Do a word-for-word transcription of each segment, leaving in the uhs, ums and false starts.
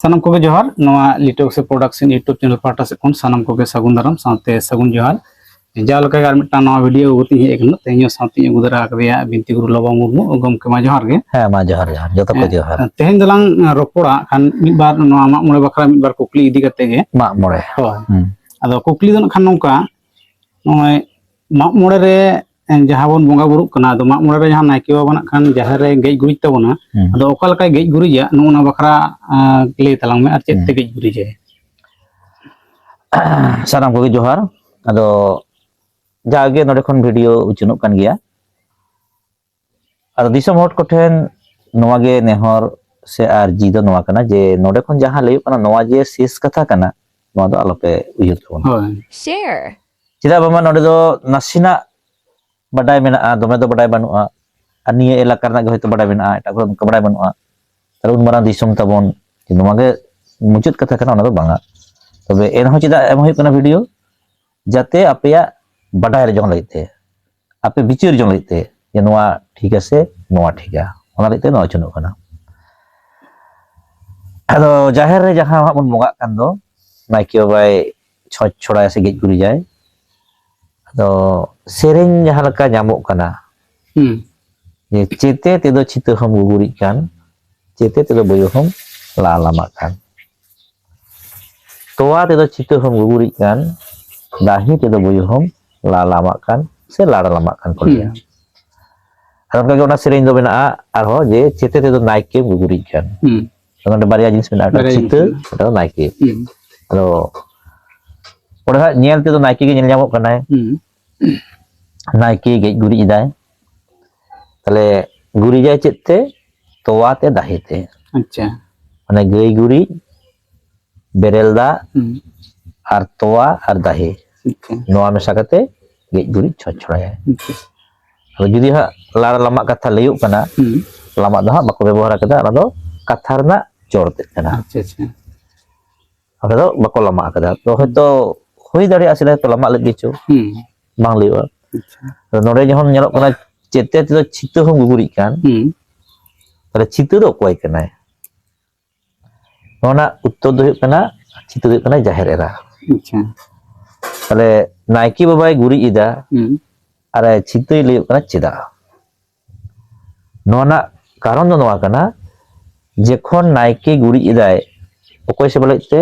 ᱥᱟᱱᱟᱢ ᱠᱚᱜᱮ ᱡᱚᱦᱟᱨ᱾ ᱱᱚᱣᱟ ᱞᱤᱴᱟᱹ ᱥᱮ ᱯᱨᱚᱰᱟᱠᱥᱚᱱ YouTube ᱪᱮᱱᱮᱞ ᱯᱟᱦᱴᱟ ᱥᱮᱫ ᱠᱷᱚᱱ ᱥᱟᱱᱟᱢ ᱠᱚᱜᱮ ᱥᱟᱹᱜᱩᱱ ᱫᱟᱨᱟᱢ ᱥᱟᱶᱛᱮ ᱥᱟᱹᱜᱩᱱ ᱡᱚᱦᱟᱨ᱾ ᱡᱟᱣ ᱞᱮᱠᱟ ᱜᱮ ᱟᱨ ᱢᱤᱫᱴᱟᱝ ᱱᱟᱣᱟ ᱵᱷᱤᱰᱤᱭᱳ ᱟᱹᱜᱩ ᱠᱟᱛᱮᱧ ᱦᱮᱡ ᱟᱠᱟᱱᱟ᱾ ᱛᱮᱦᱮᱧ ᱦᱚᱸ ᱥᱟᱶᱛᱮᱧ ᱟᱹᱜᱩ ᱫᱟᱨᱟ ᱟᱠᱟᱫᱮᱭᱟ ᱵᱤᱱᱛᱤ ᱜᱩᱨᱩ ᱞᱚᱵᱚ ᱢᱩᱨᱢᱩ᱾ ᱜᱚᱢᱠᱮ, ᱢᱟ ᱡᱚᱦᱟᱨ ᱜᱮ᱾ ᱦᱮᱸ, ᱢᱟ ᱡᱚᱦᱟᱨ, ᱡᱚᱦᱟᱨ, ᱡᱚᱛᱚ ᱠᱚ ᱦᱮᱸ, ᱡᱚᱦᱟᱨ᱾ ᱛᱮᱦᱮᱧ ᱫᱚᱞᱟᱝ ᱨᱚᱯᱚᱲᱟ ᱠᱷᱟᱱ ᱢᱤᱫ ᱵᱟᱨ ᱱᱚᱣᱟ ᱢᱟᱜ ᱢᱚᱬᱮ ᱵᱟᱠᱷᱨᱟ ᱢᱤᱫ ᱵᱟᱨ ᱠᱩᱠᱞᱤ ᱤᱫᱤ ᱠᱟᱛᱮ ᱜᱮ᱾ ᱢᱟᱜ ᱢᱚᱬᱮ᱾ ᱦᱳᱭ᱾ ᱦᱩᱸ᱾ ᱟᱫᱚ ᱠᱩᱠᱞᱤ ᱫᱚ ᱱᱟᱜ ᱠᱷᱟᱱ ᱱᱚᱝᱠᱟ, ᱱᱚᱜᱼᱚᱭ ᱢᱟᱜ ᱢᱚᱬᱮ ᱨᱮ ᱡᱟᱦᱟᱸ ᱵᱚᱱ ᱵᱚᱸᱜᱟ ᱵᱩᱨᱩᱜ ᱠᱟᱱᱟ, ᱟᱫᱚ ᱢᱟᱜ ᱢᱚᱬᱮ ᱨᱮ ᱡᱟᱦᱟᱸ ᱱᱟᱭᱠᱮ ᱵᱟᱵᱟ ᱱᱟᱜ ᱠᱷᱟᱱ ᱡᱟᱦᱮᱨ ᱨᱮ ᱜᱮᱡ ᱜᱩᱨᱤᱡ ᱛᱟᱵᱚᱱᱟ, ᱦᱩᱸ᱾ ᱟᱫᱚ ᱚᱠᱟ ᱞᱮᱠᱟᱭ ᱜᱮᱡ ᱜᱩᱨᱤᱡᱟ, ᱱᱚᱜᱼᱚ ᱱᱟ ᱵᱟᱠᱷᱨᱟ, ᱟᱸ, ᱞᱟᱹᱭ ᱛᱟᱞᱟᱝ ᱢᱮ, ᱟᱨ ᱪᱮᱫ ᱦᱩᱸ᱾ ᱛᱮ ᱜᱮᱡ ᱜᱩᱨᱤᱡᱟᱭ? ᱥᱟᱱᱟᱢ ᱠᱚᱜᱮ ᱡᱚᱦᱟᱨ᱾ ᱟᱫᱚ ᱡᱟᱜᱮ ᱱᱚᱰᱮ ᱠᱷᱚᱱ ᱵᱷᱤᱰᱤᱭᱳ ᱩᱪᱷᱟᱹᱱᱚᱜ ᱠᱟᱱ ᱜᱮᱭᱟ᱾ ᱟᱫᱚ ᱫᱤᱥᱚᱢ ᱦᱚᱲ ᱠᱚᱴᱷᱮᱱ ᱱᱚᱣᱟ ᱜᱮ ᱱᱮᱦᱚᱨ ᱥᱮ ᱟᱨᱡᱤ ᱫᱚ ᱱᱚᱣᱟ ᱠᱟᱱᱟ ᱡᱮ ᱱᱚᱰᱮ ᱠᱷᱚᱱ ᱡᱟᱦᱟᱸ ᱞᱟᱹᱭᱚᱜ ᱠᱟᱱᱟ, ᱱᱚᱣᱟ ᱡᱮ ᱥᱮᱥ ᱠᱟᱛᱷᱟ ᱠᱟᱱᱟ, ᱱᱚᱣᱟ ᱫᱚ ᱟᱞᱚᱯᱮ ᱩᱭᱦᱟᱹᱨ ᱛᱟᱵᱚᱱᱟ᱾ ᱦᱳᱭ᱾ ᱪᱮᱫᱟᱜ ᱵᱟᱝᱢᱟ ᱱᱚᱰᱮ ᱫᱚ ᱱᱟᱥᱮᱱᱟᱜ ᱵᱟᱰᱟᱭ ᱢᱮᱱᱟᱜᱼᱟ, ᱫᱚᱢᱮ ᱫᱚ ᱵᱟᱰᱟᱭ ᱵᱟᱹᱱᱩᱜᱼᱟ, ᱟᱨ ᱱᱤᱭᱟᱹ ᱮᱞᱟᱠᱟ ᱨᱮᱱᱟᱜ ᱜᱮ ᱦᱚᱭᱛᱳ ᱵᱟᱰᱟᱭ ᱢᱮᱱᱟᱜᱼᱟ, ᱮᱴᱟᱜ ᱠᱚᱨᱮ ᱚᱱᱠᱟ ᱵᱟᱰᱟᱭ ᱵᱟᱹᱱᱩᱜᱼᱟ᱾ ᱛᱟᱦᱞᱮ ᱩᱱ ᱢᱟᱨᱟᱝ ᱫᱤᱥᱚᱢ ᱛᱟᱵᱚᱱ, ᱡᱮ ᱱᱚᱣᱟ ᱜᱮ ᱢᱩᱪᱟᱹᱫ ᱠᱟᱛᱷᱟ ᱠᱟᱱᱟ, ᱚᱱᱟ ᱫᱚ ᱵᱟᱝᱟ᱾ ᱛᱚᱵᱮ ᱮᱱᱦᱚᱸ ᱪᱮᱫᱟᱜ ᱮᱢ ᱦᱩᱭᱩᱜ ᱠᱟᱱᱟ ᱵᱷᱤᱰᱤᱭᱳ? ᱡᱟᱛᱮ ᱟᱯᱮᱭᱟᱜ ᱵᱟᱰᱟᱭ ᱡᱚᱝ ᱞᱟᱹᱜᱤᱫ ᱛᱮ, ᱟᱯᱮ ᱵᱤᱪᱟᱹᱨ ᱡᱚᱝ ᱞᱟᱹᱜᱤᱫ ᱛᱮ, ᱡᱮ ᱱᱚᱣᱟ ᱴᱷᱤᱠᱟ ᱥᱮ ᱱᱚᱣᱟ ᱴᱷᱤᱠᱟ, ᱚᱱᱟ ᱞᱟᱹᱜᱤᱫ ᱛᱮ ᱱᱚᱣᱟ ᱩᱪᱷᱟᱹᱱᱚᱜ ᱠᱟᱱᱟ᱾ ᱟᱫᱚ ᱡᱟᱦᱮᱨ ᱨᱮ ᱡᱟᱦᱟᱸ ᱦᱟᱸᱜ ᱵᱚᱱ ᱵᱚᱸᱜᱟᱜ ᱠᱟᱱ ᱫᱚ, ᱱᱟᱭᱠᱮ ᱵᱟᱵᱟᱭ ᱪᱷᱚᱸᱪ ᱪᱷᱚᱲᱟᱭᱟ ᱥᱮ ᱜᱮᱡ ᱜᱩᱨᱤᱡᱟᱭ᱾ ᱟᱫᱚ ᱥᱮᱨᱮᱧ ᱡᱟᱦᱟᱸ ᱞᱮᱠᱟ ᱧᱟᱢᱚᱜ ᱠᱟᱱᱟ, ᱦᱩᱸ᱾ ᱡᱮ ᱪᱮᱛᱮ ᱛᱮᱫᱚ ᱪᱷᱤᱛᱟᱹ ᱦᱚᱢ ᱜᱩᱜᱩᱨᱤᱡ ᱠᱟᱱ, ᱪᱮᱛᱮ ᱛᱮᱫᱚ ᱵᱚᱭᱚ ᱦᱚᱢ ᱞᱟᱞᱟᱢᱟᱜ ᱠᱟᱱ᱾ ᱛᱚᱣᱟ ᱛᱮᱫᱚ ᱪᱷᱤᱛᱟᱹ ᱦᱚᱢ ᱜᱩᱜᱩᱨᱤᱡ ᱠᱟᱱ, ᱫᱟᱦᱤ ᱛᱮᱫᱚ ᱵᱚᱭᱚ ᱦᱚᱢ ᱞᱟᱞᱟᱢᱟᱜ ᱠᱟᱱ ᱥᱮ ᱞᱟᱲᱞᱟᱢᱟᱜ ᱠᱟᱱ ᱠᱚ ᱞᱟᱹᱭᱟ᱾ ᱦᱩᱸ᱾ ᱟᱫᱚ ᱚᱱᱠᱟᱜᱮ ᱚᱱᱟ ᱥᱮᱨᱮᱧ ᱫᱚ ᱢᱮᱱᱟᱜᱼᱟ ᱟᱨᱦᱚᱸ, ᱡᱮ ᱪᱮᱛᱮ ᱛᱮᱫᱚ ᱱᱟᱭᱠᱮᱢ ᱜᱩᱜᱩᱨᱤᱡ ᱠᱟᱱ᱾ ᱦᱩᱸ᱾ ᱟᱫᱚ ᱚᱸᱰᱮ ᱵᱟᱨᱭᱟ ᱡᱤᱱᱤᱥ ᱢᱮᱱᱟᱜᱼᱟ, ᱢᱤᱫᱴᱟᱝ ᱵᱟᱨᱭᱟ ᱡᱤᱱᱤᱥ ᱪᱷᱤᱛᱟᱹ, ᱢᱮᱱᱟᱜᱼᱟ᱾ ᱢᱤᱫᱴᱟᱝ ᱱᱟᱭᱠᱮ᱾ ᱦᱩᱸ᱾ ᱟᱫᱚ ᱚᱸᱰᱮ ᱦᱟᱸᱜ ᱧᱮᱞ ᱛᱮᱫᱚ ᱱᱟᱭᱠᱮ ᱜᱮ ᱧᱮᱞ ᱧᱟᱢᱚᱜ ᱠᱟᱱᱟᱭ᱾ ᱦᱩᱸ᱾ ᱱᱟᱭᱠᱮ ᱜᱮᱡ ᱜᱩᱨᱤᱡ ᱮᱫᱟᱭ᱾ ᱛᱟᱦᱞᱮ ᱜᱩᱨᱤᱡᱟᱭ ᱪᱮᱫ ᱛᱮ? ᱛᱚᱣᱟ ᱛᱮ, ᱫᱟᱦᱮ ᱛᱮ᱾ ᱟᱪᱪᱷᱟ᱾ ᱢᱟᱱᱮ ᱜᱟᱹᱭ ᱜᱩᱨᱤᱡ, ᱵᱮᱨᱮᱞ ᱫᱟᱜ, ᱦᱩᱸ᱾ ᱟᱨ ᱛᱚᱣᱟ ᱟᱨ ᱫᱟᱦᱮ, ᱟᱪᱪᱷᱟ᱾ ᱱᱚᱣᱟ ᱢᱮᱥᱟ ᱠᱟᱛᱮ ᱜᱮᱡ ᱜᱩᱨᱤᱡ ᱪᱷᱚᱸᱪ ᱪᱷᱚᱲᱟᱭᱟᱭ᱾ ᱟᱪᱪᱷᱟ᱾ ᱟᱫᱚ ᱡᱩᱫᱤ ᱦᱟᱸᱜ ᱞᱟᱲ ᱞᱟᱢᱟᱜ ᱠᱟᱛᱷᱟ ᱞᱟᱹᱭᱚᱜ ᱠᱟᱱᱟ, ᱦᱩᱸ᱾ ᱞᱟᱢᱟᱜ ᱫᱚ ᱦᱟᱸᱜ ᱵᱟᱠᱚ ᱵᱮᱵᱚᱦᱟᱨ ᱟᱠᱟᱫᱟ, ᱚᱱᱟ ᱫᱚ ᱠᱟᱛᱷᱟ ᱨᱮᱱᱟᱜ ᱪᱚᱲ ᱛᱮᱫ ᱠᱟᱱᱟ᱾ ᱟᱪᱪᱷᱟ, ᱟᱪᱪᱷᱟ᱾ ᱚᱸᱰᱮ ᱫᱚ ᱵᱟᱠᱚ ᱞᱟᱢᱟᱜ ᱟᱠᱟᱫᱟ᱾ ᱛᱚ ᱦᱩᱸ᱾ ᱦᱚᱭᱛᱚ ᱦᱩᱭ ᱫᱟᱲᱮᱭᱟᱜᱼᱟ ᱥᱮᱫᱟᱭ ᱠᱚ ᱞᱟᱢᱟᱜ ᱞᱮᱫ ᱜᱮᱪᱚ, ᱦᱩᱸ᱾ ᱵᱟᱝ ᱞᱟᱹᱭᱚᱜᱼᱟ᱾ ᱟᱪᱪᱷᱟ᱾ ᱟᱫᱚ ᱱᱚᱰᱮ ᱡᱚᱠᱷᱚᱱ ᱧᱮᱞᱚᱜ ᱠᱟᱱᱟ, ᱪᱮᱛᱮ ᱛᱮᱫᱚ ᱪᱷᱤᱛᱟᱹ ᱦᱚᱸ ᱜᱩᱜᱩᱨᱤᱡ ᱠᱟᱱ, ᱦᱩᱸ᱾ ᱛᱟᱦᱞᱮ ᱪᱷᱤᱛᱟᱹ ᱫᱚ ᱚᱠᱚᱭ ᱠᱟᱱᱟᱭ? ᱱᱚᱣᱟ ᱨᱮᱱᱟᱜ ᱩᱛᱛᱚᱨ ᱫᱚ ᱦᱩᱭᱩᱜ ᱠᱟᱱᱟ, ᱪᱷᱤᱛᱟᱹ ᱫᱚ ᱦᱩᱭᱩᱜ ᱠᱟᱱᱟ ᱡᱟᱦᱮᱨ ᱮᱨᱟ᱾ ᱟᱪᱪᱷᱟ᱾ ᱛᱟᱦᱞᱮ ᱱᱟᱭᱠᱮ ᱵᱟᱵᱟᱭ ᱜᱩᱨᱤᱡ ᱮᱫᱟ, ᱦᱩᱸ᱾ ᱟᱨ ᱪᱷᱤᱛᱟᱹᱭ ᱞᱟᱹᱭᱚᱜ ᱠᱟᱱᱟ ᱪᱮᱫᱟᱜ? ᱱᱚᱣᱟ ᱨᱮᱱᱟᱜ ᱠᱟᱨᱚᱱ ᱫᱚ ᱱᱚᱣᱟ ᱠᱟᱱᱟ, ᱡᱚᱠᱷᱚᱱ ᱱᱟᱭᱠᱮ ᱜᱩᱨᱤᱡ ᱮᱫᱟᱭ, ᱚᱠᱚᱭ ᱥᱮᱵᱟ ᱞᱟᱹᱜᱤᱫ ᱛᱮ?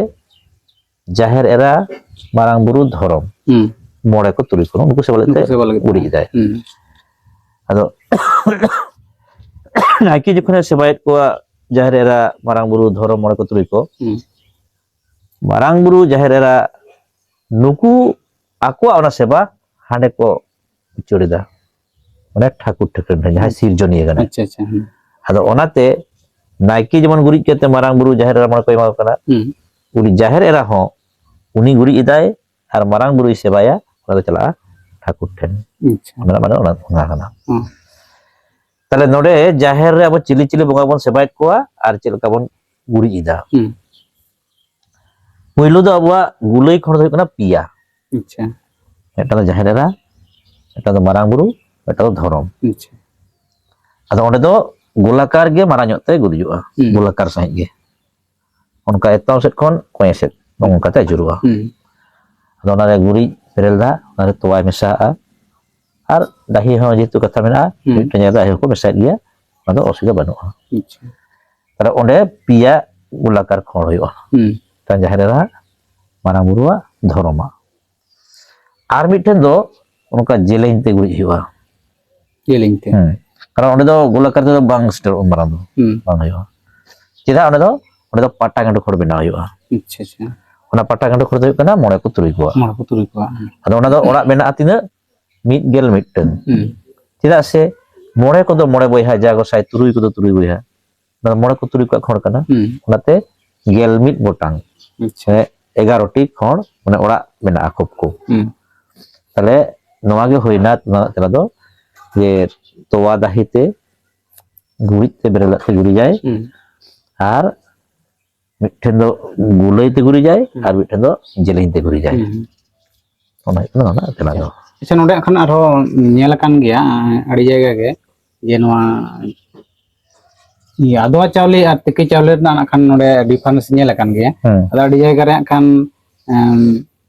ᱡᱟᱦᱮᱨ ᱮᱨᱟ, ᱢᱟᱨᱟᱝ ᱵᱩᱨᱩ, ᱫᱷᱚᱨᱚᱢ, ᱦᱩᱸ᱾ ᱢᱚᱬᱮ ᱠᱚ ᱛᱩᱨᱩᱭ ᱠᱚ, ᱩᱱᱠᱩ ᱥᱮᱵᱟ ᱞᱟᱹᱜᱤᱫ ᱛᱮ ᱩᱱᱠᱩ ᱥᱮᱵᱟ ᱞᱟᱹᱜᱤᱫ ᱛᱮ᱾ ᱜᱩᱨᱤᱡ ᱮᱫᱟᱭ᱾ ᱦᱩᱸ᱾ ᱟᱫᱚ ᱱᱟᱭᱠᱮ ᱡᱚᱠᱷᱚᱱᱮ ᱥᱮᱵᱟᱭᱮᱫ ᱠᱚᱣᱟ, ᱡᱟᱦᱮᱨ ᱮᱨᱟ, ᱢᱟᱨᱟᱝ ᱵᱩᱨᱩ, ᱫᱷᱚᱨᱚᱢ, ᱢᱚᱬᱮ ᱠᱚ ᱛᱩᱨᱩᱭ ᱠᱚ, ᱦᱩᱸ᱾ ᱢᱟᱨᱟᱝ ᱵᱩᱨᱩ, ᱡᱟᱦᱮᱨ ᱮᱨᱟ, ᱱᱩᱠᱩ ᱟᱠᱚᱣᱟᱜ ᱚᱱᱟ ᱥᱮᱵᱟ ᱦᱟᱸᱰᱮ ᱠᱚ ᱩᱪᱟᱹᱲ ᱮᱫᱟ, ᱢᱟᱱᱮ ᱴᱷᱟᱹᱠᱩᱨ ᱴᱷᱟᱹᱠᱩᱨ ᱴᱷᱮᱱ, ᱡᱟᱦᱟᱸᱭ ᱦᱩᱸ᱾ ᱥᱤᱨᱡᱚᱱᱤᱭᱟᱹ ᱠᱟᱱᱟᱭ᱾ ᱟᱪᱪᱷᱟ, ᱟᱪᱪᱷᱟ᱾ ᱦᱩᱸ᱾ ᱟᱫᱚ ᱚᱱᱟᱛᱮ ᱱᱟᱭᱠᱮ ᱡᱮᱢᱚᱱ ᱜᱩᱨᱤᱡ ᱠᱟᱛᱮ ᱢᱟᱨᱟᱝ ᱵᱩᱨᱩ, ᱡᱟᱦᱮᱨ ᱮᱨᱟ ᱢᱚᱬᱮ ᱠᱚᱭ ᱮᱢᱟ ᱠᱚ ᱠᱟᱱᱟ, ᱦᱩᱸ᱾ ᱩᱱᱤ ᱡᱟᱦᱮᱨ ᱮᱨᱟ ᱦᱚᱸ ᱩᱱᱤ ᱜᱩᱨᱤᱡ ᱮᱫᱟᱭ ᱟᱨ ᱢᱟᱨᱟᱝ ᱵᱩᱨᱩᱭ ᱥᱮᱵᱟᱭᱟ, ᱚᱱᱟ ᱫᱚ ᱪᱟᱞᱟᱜᱼᱟ ᱴᱷᱟᱹᱠᱩᱨ ᱴᱷᱮᱱ᱾ ᱟᱪᱪᱷᱟ᱾ ᱚᱱᱟ ᱢᱟᱱᱮ ᱚᱱᱟ, ᱚᱱᱟ ᱠᱟᱱᱟ᱾ ᱦᱩᱸ᱾ ᱛᱟᱦᱞᱮ ᱱᱚᱰᱮ ᱡᱟᱦᱮᱨ ᱨᱮ ᱟᱵᱚ ᱪᱤᱞᱤ ᱪᱤᱞᱤ ᱵᱚᱸᱜᱟ ᱵᱚᱱ ᱥᱮᱵᱟᱭᱮᱫ ᱠᱚᱣᱟ ᱟᱨ ᱪᱮᱫ ᱞᱮᱠᱟ ᱵᱚᱱ ᱜᱩᱨᱤᱡ ᱮᱫᱟ? ᱦᱩᱸ᱾ ᱯᱳᱭᱞᱳ ᱫᱚ ᱟᱵᱚᱣᱟᱜ ᱜᱩᱞᱟᱹᱭ ᱠᱷᱚᱸᱰ ᱫᱚ ᱦᱩᱭᱩᱜ ᱠᱟᱱᱟ ᱯᱮᱭᱟ᱾ ᱟᱪᱪᱷᱟ᱾ ᱢᱤᱫᱴᱟᱝ ᱫᱚ ᱡᱟᱦᱮᱨ ᱮᱨᱟ, ᱢᱤᱫᱴᱟᱝ ᱫᱚ ᱢᱟᱨᱟᱝ ᱵᱩᱨᱩ, ᱢᱤᱫᱴᱟᱝ ᱫᱚ ᱫᱷᱚᱨᱚᱢ᱾ ᱟᱪᱪᱷᱟ᱾ ᱟᱫᱚ ᱚᱸᱰᱮ ᱫᱚ ᱜᱳᱞᱟᱠᱟᱨ ᱜᱮ ᱢᱟᱨᱟᱝ ᱧᱚᱜ ᱛᱮ ᱜᱩᱨᱤᱡᱚᱜᱼᱟ, ᱦᱩᱸ᱾ ᱜᱳᱞᱟᱠᱟᱨ ᱥᱟᱺᱦᱤᱡ ᱜᱮ, ᱚᱱᱠᱟ ᱮᱛᱚᱦᱚᱵ ᱥᱮᱫ ᱠᱷᱚᱱ ᱠᱚᱧᱮ ᱥᱮᱫ ᱱᱚᱜᱼᱚ ᱱᱚᱝᱠᱟ ᱛᱮ ᱟᱹᱪᱩᱨᱚᱜᱼᱟ᱾ ᱦᱩᱸ᱾ ᱟᱫᱚ ᱚᱱᱟᱨᱮ ᱜᱩᱨᱤᱡ ᱵᱮᱨᱮᱞ ᱫᱟᱜ, ᱚᱱᱟᱨᱮ ᱛᱚᱣᱟᱭ ᱢᱮᱥᱟᱜᱼᱟ, ᱟᱨ ᱰᱟᱹᱦᱤ ᱦᱚᱸ ᱡᱮᱦᱮᱛᱩ ᱠᱟᱛᱷᱟ ᱢᱮᱱᱟᱜᱼᱟ, ᱦᱩᱸ᱾ ᱢᱤᱫᱴᱮᱱ ᱡᱟᱭᱜᱟ ᱨᱮ ᱰᱟᱹᱦᱤ ᱦᱚᱸᱠᱚ ᱢᱮᱥᱟᱭᱮᱫ ᱜᱮᱭᱟ, ᱚᱱᱟ ᱫᱚ ᱚᱥᱩᱵᱤᱫᱷᱟ ᱵᱟᱹᱱᱩᱜᱼᱟ᱾ ᱟᱪᱪᱷᱟ᱾ ᱛᱟᱦᱞᱮ ᱚᱸᱰᱮ ᱯᱮᱭᱟ ᱜᱳᱞᱟᱠᱟᱨ ᱠᱷᱚᱸᱰ ᱦᱩᱭᱩᱜᱼᱟ, ᱦᱩᱸ᱾ ᱢᱤᱫᱴᱟᱝ ᱡᱟᱦᱮᱨ ᱮᱨᱟ, ᱢᱟᱨᱟᱝ ᱵᱩᱨᱩᱣᱟᱜ, ᱫᱷᱚᱨᱚᱢᱟᱜ᱾ ᱟᱨ ᱢᱤᱫᱴᱷᱮᱱ ᱫᱚ ᱚᱱᱠᱟ ᱡᱮᱞᱮᱧ ᱛᱮ ᱜᱩᱨᱤᱡ ᱦᱩᱭᱩᱜᱼᱟ᱾ ᱡᱮᱞᱮᱧ ᱛᱮ᱾ ᱦᱮᱸ, ᱠᱟᱨᱚᱱ ᱚᱸᱰᱮ ᱫᱚ ᱜᱳᱞᱟᱠᱟᱨ ᱛᱮᱫᱚ ᱵᱟᱝ ᱥᱮᱴᱮᱨᱚᱜᱼᱟ, ᱢᱟᱨᱟᱝ ᱫᱚ ᱦᱩᱸ᱾ ᱵᱟᱝ ᱦᱩᱭᱩᱜᱼᱟ᱾ ᱪᱮᱫᱟᱜ? ᱚᱸᱰᱮ ᱫᱚ, ᱚᱸᱰᱮ ᱫᱚ ᱯᱟᱴᱟ ᱜᱟᱸᱰᱳ ᱠᱷᱚᱸᱰ ᱵᱮᱱᱟᱣ ᱦᱩᱭᱩᱜᱼᱟ᱾ ᱟᱪᱪᱷᱟ, ᱟᱪᱪᱷᱟ᱾ ᱚᱱᱟ ᱯᱟᱴᱟ ᱜᱟᱸᱰᱳ ᱠᱷᱚᱸᱰ ᱫᱚ ᱦᱩᱭᱩᱜ ᱠᱟᱱᱟ ᱢᱚᱬᱮ ᱠᱚ ᱛᱩᱨᱩᱭ ᱠᱚᱣᱟᱜ᱾ ᱢᱚᱬᱮ ᱠᱚ ᱛᱩᱨᱩᱭ ᱠᱚᱣᱟᱜ᱾ ᱟᱫᱚ ᱚᱱᱟ ᱫᱚ ᱚᱲᱟᱜ ᱢᱮᱱᱟᱜᱼᱟ ᱛᱤᱱᱟᱹᱜ? ᱢᱤᱫ ᱜᱮᱞ ᱢᱤᱫᱴᱟᱝ᱾ ᱦᱩᱸ᱾ ᱪᱮᱫᱟᱜ ᱥᱮ ᱢᱚᱬᱮ ᱠᱚᱫᱚ ᱢᱚᱬᱮ ᱵᱚᱭᱦᱟ, ᱡᱟ ᱜᱚᱸᱥᱟᱭ, ᱛᱩᱨᱩᱭ ᱠᱚᱫᱚ ᱛᱩᱨᱩᱭ ᱵᱚᱭᱦᱟ, ᱚᱱᱟ ᱫᱚ ᱢᱚᱬᱮ ᱠᱚ ᱛᱩᱨᱩᱭ ᱠᱚᱣᱟᱜ ᱠᱷᱚᱸᱰ ᱠᱟᱱᱟ᱾ ᱦᱩᱸ᱾ ᱚᱱᱟᱛᱮ ᱜᱮᱞ ᱢᱤᱫ ᱜᱚᱴᱟᱝ, ᱟᱪᱪᱷᱟ᱾ ᱢᱟᱱᱮ ᱮᱜᱟᱨᱚ ᱴᱤ ᱠᱷᱚᱸᱰ, ᱢᱟᱱᱮ ᱚᱲᱟᱜ ᱢᱮᱱᱟᱜᱼᱟ ᱠᱷᱩᱵ ᱠᱚ᱾ ᱦᱩᱸ᱾ ᱛᱟᱦᱞᱮ ᱱᱚᱣᱟ ᱜᱮ ᱦᱩᱭᱱᱟ ᱱᱚᱣᱟ ᱨᱮᱱᱟᱜ ᱛᱮᱞᱟ ᱫᱚ, ᱡᱮ ᱛᱚᱣᱟ ᱫᱟᱦᱤ ᱛᱮ ᱜᱩᱨᱤᱡ ᱛᱮ ᱵᱮᱨᱮᱞ ᱫᱟᱜ ᱛᱮ ᱜᱩᱨᱤᱡᱟᱭ, ᱦᱩᱸ᱾ ᱟᱨ ᱢᱤᱫᱴᱷᱮᱱ ᱫᱚ ᱜᱩᱞᱟᱹᱭ ᱛᱮ ᱜᱩᱨᱤᱡᱟᱭ, ᱦᱩᱸ᱾ ᱟᱨ ᱢᱤᱫᱴᱷᱮᱱ ᱫᱚ ᱡᱮᱞᱮᱧ ᱛᱮ ᱜᱩᱨᱤᱡᱟᱭ᱾ ᱦᱩᱸ᱾ ᱚᱱᱟ ᱦᱩᱭᱩᱜ ᱠᱟᱱᱟ ᱱᱚᱣᱟ ᱨᱮᱱᱟᱜ ᱛᱮᱞᱟ ᱫᱚ᱾ ᱟᱪᱪᱷᱟ, ᱱᱚᱰᱮ ᱠᱷᱟᱱ ᱟᱨᱦᱚᱸ ᱧᱮᱞ ᱟᱠᱟᱱ ᱜᱮᱭᱟ, ᱟᱹᱰᱤ ᱡᱟᱭᱜᱟ ᱜᱮ, ᱡᱮ ᱱᱚᱣᱟ ᱤᱭᱟᱹ, ᱟᱫᱽᱣᱟ ᱪᱟᱣᱞᱮ ᱟᱨ ᱛᱤᱠᱤ ᱪᱟᱣᱞᱮ ᱨᱮᱱᱟᱜ ᱱᱟᱜ ᱠᱷᱟᱱ ᱱᱚᱰᱮ difference ᱧᱮᱞ ᱟᱠᱟᱱ ᱜᱮᱭᱟ᱾ ᱦᱮᱸ᱾ ᱟᱫᱚ ᱟᱹᱰᱤ ᱡᱟᱭᱜᱟ ᱨᱮ ᱦᱟᱸᱜ ᱠᱷᱟᱱ, ᱮᱢ,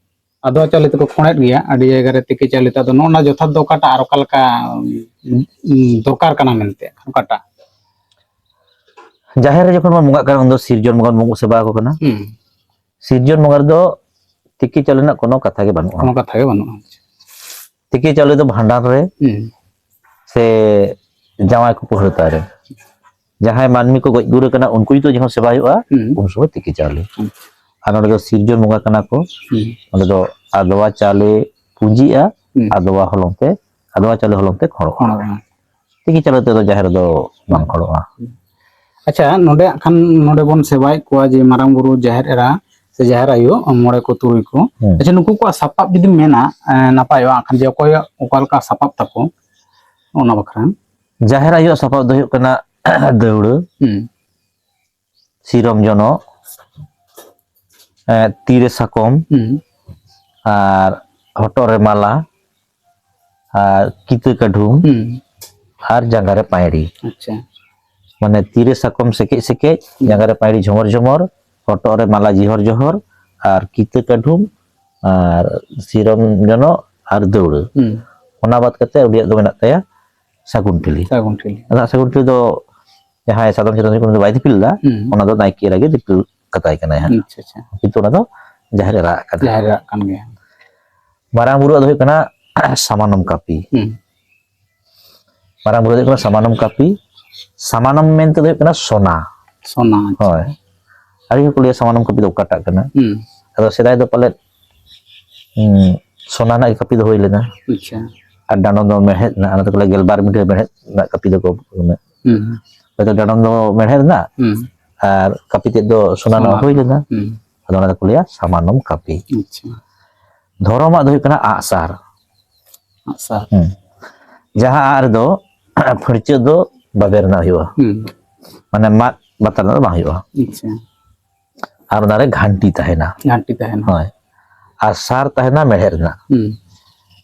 ᱟᱫᱽᱣᱟ ᱪᱟᱣᱞᱮ ᱛᱮᱠᱚ ᱠᱷᱚᱲᱮᱫ ᱜᱮᱭᱟ, ᱟᱹᱰᱤ ᱡᱟᱭᱜᱟ ᱨᱮ ᱛᱤᱠᱤ ᱪᱟᱣᱞᱮ ᱛᱮ᱾ ᱟᱫᱚ ᱱᱚᱜᱼᱚ ᱱᱟ ᱡᱚᱛᱷᱟᱛ ᱫᱚ ᱚᱠᱟᱴᱟᱜ ᱟᱨ ᱚᱠᱟ ᱞᱮᱠᱟ, ᱩᱸ, ᱫᱚᱨᱠᱟᱨ ᱠᱟᱱᱟ ᱢᱮᱱᱛᱮ, ᱚᱠᱟᱴᱟᱜ? ᱡᱟᱦᱮᱨ ᱨᱮ ᱡᱚᱠᱷᱚᱱ ᱵᱚᱱ ᱵᱚᱸᱜᱟᱜ ᱠᱟᱱᱟ, ᱩᱱᱫᱚ ᱥᱤᱨᱡᱚᱱ ᱵᱚᱸᱜᱟ ᱵᱚᱱ ᱥᱮᱵᱟ ᱟᱠᱚ ᱠᱟᱱᱟ᱾ ᱦᱩᱸ᱾ ᱥᱤᱨᱡᱚᱱ ᱵᱚᱸᱜᱟ ᱨᱮᱫᱚ ᱛᱤᱠᱤ ᱪᱟᱣᱞᱮ ᱨᱮᱱᱟᱜ ᱠᱳᱱᱳ ᱠᱟᱛᱷᱟ ᱜᱮ ᱵᱟᱹᱱᱩᱜᱼᱟ᱾ ᱠᱳᱱᱳ ᱠᱟᱛᱷᱟ ᱜᱮ ᱵᱟᱹᱱᱩᱜᱼᱟ᱾ ᱛᱤᱠᱤ ᱪᱟᱣᱞᱮ ᱫᱚ ᱵᱷᱟᱸᱰᱟᱱ ᱨᱮ ᱦᱩᱸ᱾ ᱥᱮ ᱡᱟᱶᱟᱭ ᱠᱚ ᱯᱟᱹᱦᱲᱟᱹᱛᱟ ᱨᱮ, ᱡᱟᱦᱟᱸᱭ ᱢᱟᱹᱱᱢᱤ ᱠᱚ ᱜᱚᱡ ᱜᱩᱨ ᱟᱠᱟᱱᱟ, ᱩᱱᱠᱩ ᱡᱩᱫᱤ ᱡᱚᱠᱷᱚᱱ ᱥᱮᱵᱟ ᱦᱩᱭᱩᱜᱼᱟ, ᱦᱩᱸ᱾ ᱩᱱ ᱥᱚᱢᱚᱭ ᱛᱤᱠᱤ ᱪᱟᱣᱞᱮ᱾ ᱦᱩᱸ᱾ ᱟᱨ ᱱᱚᱰᱮ ᱫᱚ ᱥᱤᱨᱡᱚᱱ ᱵᱚᱸᱜᱟ ᱠᱟᱱᱟ ᱠᱚ, ᱦᱩᱸ᱾ ᱚᱸᱰᱮ ᱫᱚ ᱟᱫᱽᱣᱟ ᱪᱟᱣᱞᱮ ᱯᱩᱸᱡᱤᱜᱼᱟ, ᱦᱩᱸ᱾ ᱟᱫᱽᱣᱟ ᱦᱚᱞᱚᱝ ᱛᱮ, ᱟᱫᱽᱣᱟ ᱪᱟᱣᱞᱮ ᱦᱚᱞᱚᱝ ᱛᱮ ᱠᱷᱚᱲᱚᱜᱼᱟ᱾ ᱠᱷᱚᱲᱚᱜᱼᱟ᱾ ᱛᱤᱠᱤ ᱪᱟᱣᱞᱮ ᱛᱮᱫᱚ ᱡᱟᱦᱮᱨ ᱫᱚ ᱵᱟᱝ ᱠᱷᱚᱲᱚᱜᱼᱟ᱾ ᱟᱪᱪᱷᱟ, ᱱᱚᱰᱮ ᱦᱟᱸᱜ ᱠᱷᱟᱱ ᱱᱚᱰᱮ ᱵᱚᱱ ᱥᱮᱵᱟᱭᱮᱫ ᱠᱚᱣᱟ ᱡᱮ ᱢᱟᱨᱟᱝ ᱵᱩᱨᱩ, ᱡᱟᱦᱮᱨ ᱮᱨᱟ ᱥᱮ ᱡᱟᱦᱮᱨ ᱟᱭᱳ, ᱢᱚᱬᱮ ᱠᱚ, ᱛᱩᱨᱩᱭ ᱠᱚ᱾ ᱦᱩᱸ᱾ ᱟᱪᱪᱷᱟ, ᱱᱩᱠᱩ ᱠᱚᱣᱟᱜ ᱥᱟᱯᱟᱵ ᱡᱩᱫᱤᱢ ᱢᱮᱱᱟ, ᱮᱸ, ᱱᱟᱯᱟᱭᱚᱜᱼᱟ ᱦᱟᱸᱜ ᱠᱷᱟᱱ ᱡᱮ ᱚᱠᱚᱭᱟᱜ ᱚᱠᱟ ᱞᱮᱠᱟ ᱥᱟᱯᱟᱵ ᱛᱟᱠᱚ, ᱚᱱᱟ ᱵᱟᱠᱷᱨᱟ᱾ ᱡᱟᱦᱮᱨ ᱟᱭᱳᱣᱟᱜ ᱥᱟᱯᱟᱵ ᱫᱚ ᱦᱩᱭᱩᱜ ᱠᱟᱱᱟ ᱫᱟᱹᱣᱲᱟᱹ, ᱦᱩᱸ᱾ ᱥᱤᱨᱚᱢ ᱡᱚᱱᱚᱜ, ᱮᱸ, ᱛᱤᱨᱮ ᱥᱟᱠᱚᱢ, ᱦᱩᱸ᱾ ᱟᱨ ᱦᱚᱴᱚᱜ ᱨᱮ ᱢᱟᱞᱟ, ᱟᱨ ᱠᱤᱛᱟᱹ ᱠᱟᱹᱰᱷᱩᱢ, ᱦᱩᱸ᱾ ᱟᱨ ᱡᱟᱸᱜᱟ ᱨᱮ ᱯᱟᱸᱭᱲᱤ᱾ ᱟᱪᱪᱷᱟ᱾ ᱢᱟᱱᱮ ᱛᱤᱨᱮ ᱥᱟᱠᱚᱢ ᱥᱮᱠᱮᱡ ᱥᱮᱠᱮᱡ, ᱦᱩᱸ᱾ ᱡᱟᱸᱜᱟ ᱨᱮ ᱯᱟᱸᱭᱲᱤ ᱡᱷᱚᱢᱚᱨ ᱡᱷᱚᱢᱚᱨ, ᱦᱚᱴᱚᱜ ᱨᱮ ᱢᱟᱞᱟ ᱡᱤᱦᱚᱨ ᱡᱚᱦᱚᱨ, ᱟᱨ ᱠᱤᱛᱟᱹ ᱠᱟᱹᱰᱷᱩᱢ, ᱟᱨ ᱥᱤᱨᱚᱢ ᱡᱚᱱᱚᱜ, ᱟᱨ ᱫᱟᱹᱣᱲᱟᱹ᱾ ᱦᱩᱸ᱾ ᱚᱱᱟ ᱵᱟᱫ ᱠᱟᱛᱮ ᱩᱱᱤᱭᱟᱜ ᱫᱚ ᱢᱮᱱᱟᱜ ᱛᱟᱭᱟ ᱥᱟᱹᱜᱩᱱ ᱴᱷᱤᱞᱤ᱾ ᱥᱟᱹᱜᱩᱱ ᱴᱷᱤᱞᱤ᱾ ᱟᱫᱚ ᱥᱟᱹᱜᱩᱱ ᱴᱷᱤᱞᱤ ᱫᱚ ᱡᱟᱦᱟᱸᱭ ᱥᱟᱫᱚᱢ ᱪᱮᱛᱟᱱ ᱨᱮ ᱩᱱᱤ ᱫᱚ ᱵᱟᱭ ᱫᱤᱯᱤᱞ ᱞᱮᱫᱟ, ᱦᱩᱸ᱾ ᱚᱱᱟ ᱫᱚ ᱱᱟᱭᱠᱮ ᱮᱨᱟ ᱜᱮ ᱫᱤᱯᱤᱞ ᱠᱟᱛᱟᱭ ᱠᱟᱱᱟᱭ ᱦᱟᱸᱜ᱾ ᱟᱪᱪᱷᱟ, ᱟᱪᱪᱷᱟ᱾ ᱠᱤᱱᱛᱩ ᱚᱱᱟ ᱫᱚ ᱡᱟᱦᱮᱨ ᱮᱨᱟ ᱟᱜ ᱠᱟᱱᱟ᱾ ᱡᱟᱦᱮᱨ ᱮᱨᱟ ᱟᱜ ᱠᱟᱱ ᱜᱮᱭᱟ᱾ ᱢᱟᱨᱟᱝ ᱵᱩᱨᱩᱣᱟᱜ ᱫᱚ ᱦᱩᱭᱩᱜ ᱠᱟᱱᱟ ᱥᱟᱢᱟᱱᱚᱢ ᱠᱟᱹᱯᱤ᱾ ᱦᱩᱸ᱾ ᱢᱟᱨᱟᱝ ᱵᱩᱨᱩ ᱫᱚ ᱦᱩᱭᱩᱜ ᱠᱟᱱᱟ ᱥᱟᱢᱟᱱᱚᱢ ᱠᱟᱹᱯᱤ᱾ ᱥᱟᱢᱟᱱᱚᱢ ᱢᱮᱱᱛᱮ ᱫᱚ ᱦᱩᱭᱩᱜ ᱠᱟᱱᱟ ᱥᱚᱱᱟ᱾ ᱥᱚᱱᱟ, ᱟᱪᱪᱷᱟ᱾ ᱦᱳᱭ᱾ ᱟᱹᱰᱤ ᱦᱚᱲ ᱠᱚ ᱞᱟᱹᱭᱟ ᱥᱟᱢᱟᱱᱚᱢ ᱠᱟᱹᱯᱤ ᱫᱚ ᱚᱠᱟᱴᱟᱜ ᱠᱟᱱᱟ? ᱦᱩᱸ᱾ ᱟᱫᱚ ᱥᱮᱫᱟᱭ ᱫᱚ ᱯᱟᱞᱮᱫ, ᱦᱩᱸ, ᱥᱚᱱᱟ ᱨᱮᱱᱟᱜ ᱜᱮ ᱠᱟᱹᱯᱤ ᱫᱚ ᱦᱩᱭ ᱞᱮᱱᱟ᱾ ᱟᱪᱪᱷᱟ᱾ ᱟᱨ ᱰᱟᱸᱰᱚᱢ ᱫᱚ ᱢᱮᱲᱦᱮᱫ ᱨᱮᱱᱟᱜ, ᱚᱱᱟ ᱛᱮᱠᱚ ᱞᱟᱹᱭᱟ ᱜᱮᱞᱵᱟᱨ ᱢᱩᱴᱷᱟᱹ ᱢᱮᱲᱦᱮᱫ ᱨᱮᱱᱟᱜ ᱠᱟᱹᱯᱤ ᱫᱚᱠᱚ ᱢᱮᱱᱟ᱾ ᱦᱩᱸ᱾ ᱦᱚᱭᱛᱚ ᱰᱟᱸᱰᱚᱢ ᱫᱚ ᱢᱮᱲᱦᱮᱫ ᱨᱮᱱᱟᱜ, ᱦᱩᱸ᱾ ᱟᱨ ᱠᱟᱹᱯᱤ ᱛᱮᱫ ᱫᱚ ᱥᱚᱱᱟ ᱨᱮᱱᱟᱜ ᱥᱚᱱᱟ᱾ ᱦᱩᱭ ᱞᱮᱱᱟ᱾ ᱦᱩᱸ᱾ ᱟᱫᱚ ᱚᱱᱟ ᱫᱚᱠᱚ ᱞᱟᱹᱭᱟ ᱥᱟᱢᱟᱱᱚᱢ ᱠᱟᱹᱯᱤ᱾ ᱟᱪᱪᱷᱟ᱾ ᱫᱷᱚᱨᱚᱢᱟᱜ ᱫᱚ ᱦᱩᱭᱩᱜ ᱠᱟᱱᱟ ᱟᱜᱼᱥᱟᱨ᱾ ᱟᱜᱼᱥᱟᱨ᱾ ᱦᱩᱸ᱾ ᱡᱟᱦᱟᱸ ᱟᱜ ᱨᱮᱫᱚ ᱯᱷᱟᱹᱲᱪᱟᱹ ᱫᱚ ᱵᱟᱵᱮᱨ ᱨᱮᱱᱟᱜ ᱦᱩᱭᱩᱜᱼᱟ᱾ ᱦᱩᱸ᱾ ᱢᱟᱱᱮ ᱢᱟᱫ ᱵᱟᱛᱟ ᱨᱮᱱᱟᱜ ᱫᱚ ᱵᱟᱝ ᱦᱩᱭᱩᱜᱼᱟ᱾ ᱟᱪᱪᱷᱟ᱾ ᱟᱨ ᱚᱱᱟᱨᱮ ᱜᱷᱟᱱᱴᱤ ᱛᱟᱦᱮᱱᱟ᱾ ᱜᱷᱟᱱᱴᱤ ᱛᱟᱦᱮᱱᱟ᱾ ᱦᱳᱭ᱾ ᱟᱨ ᱥᱟᱨ ᱛᱟᱦᱮᱱᱟ ᱢᱮᱲᱦᱮᱫ ᱨᱮᱱᱟᱜ᱾ ᱦᱩᱸ᱾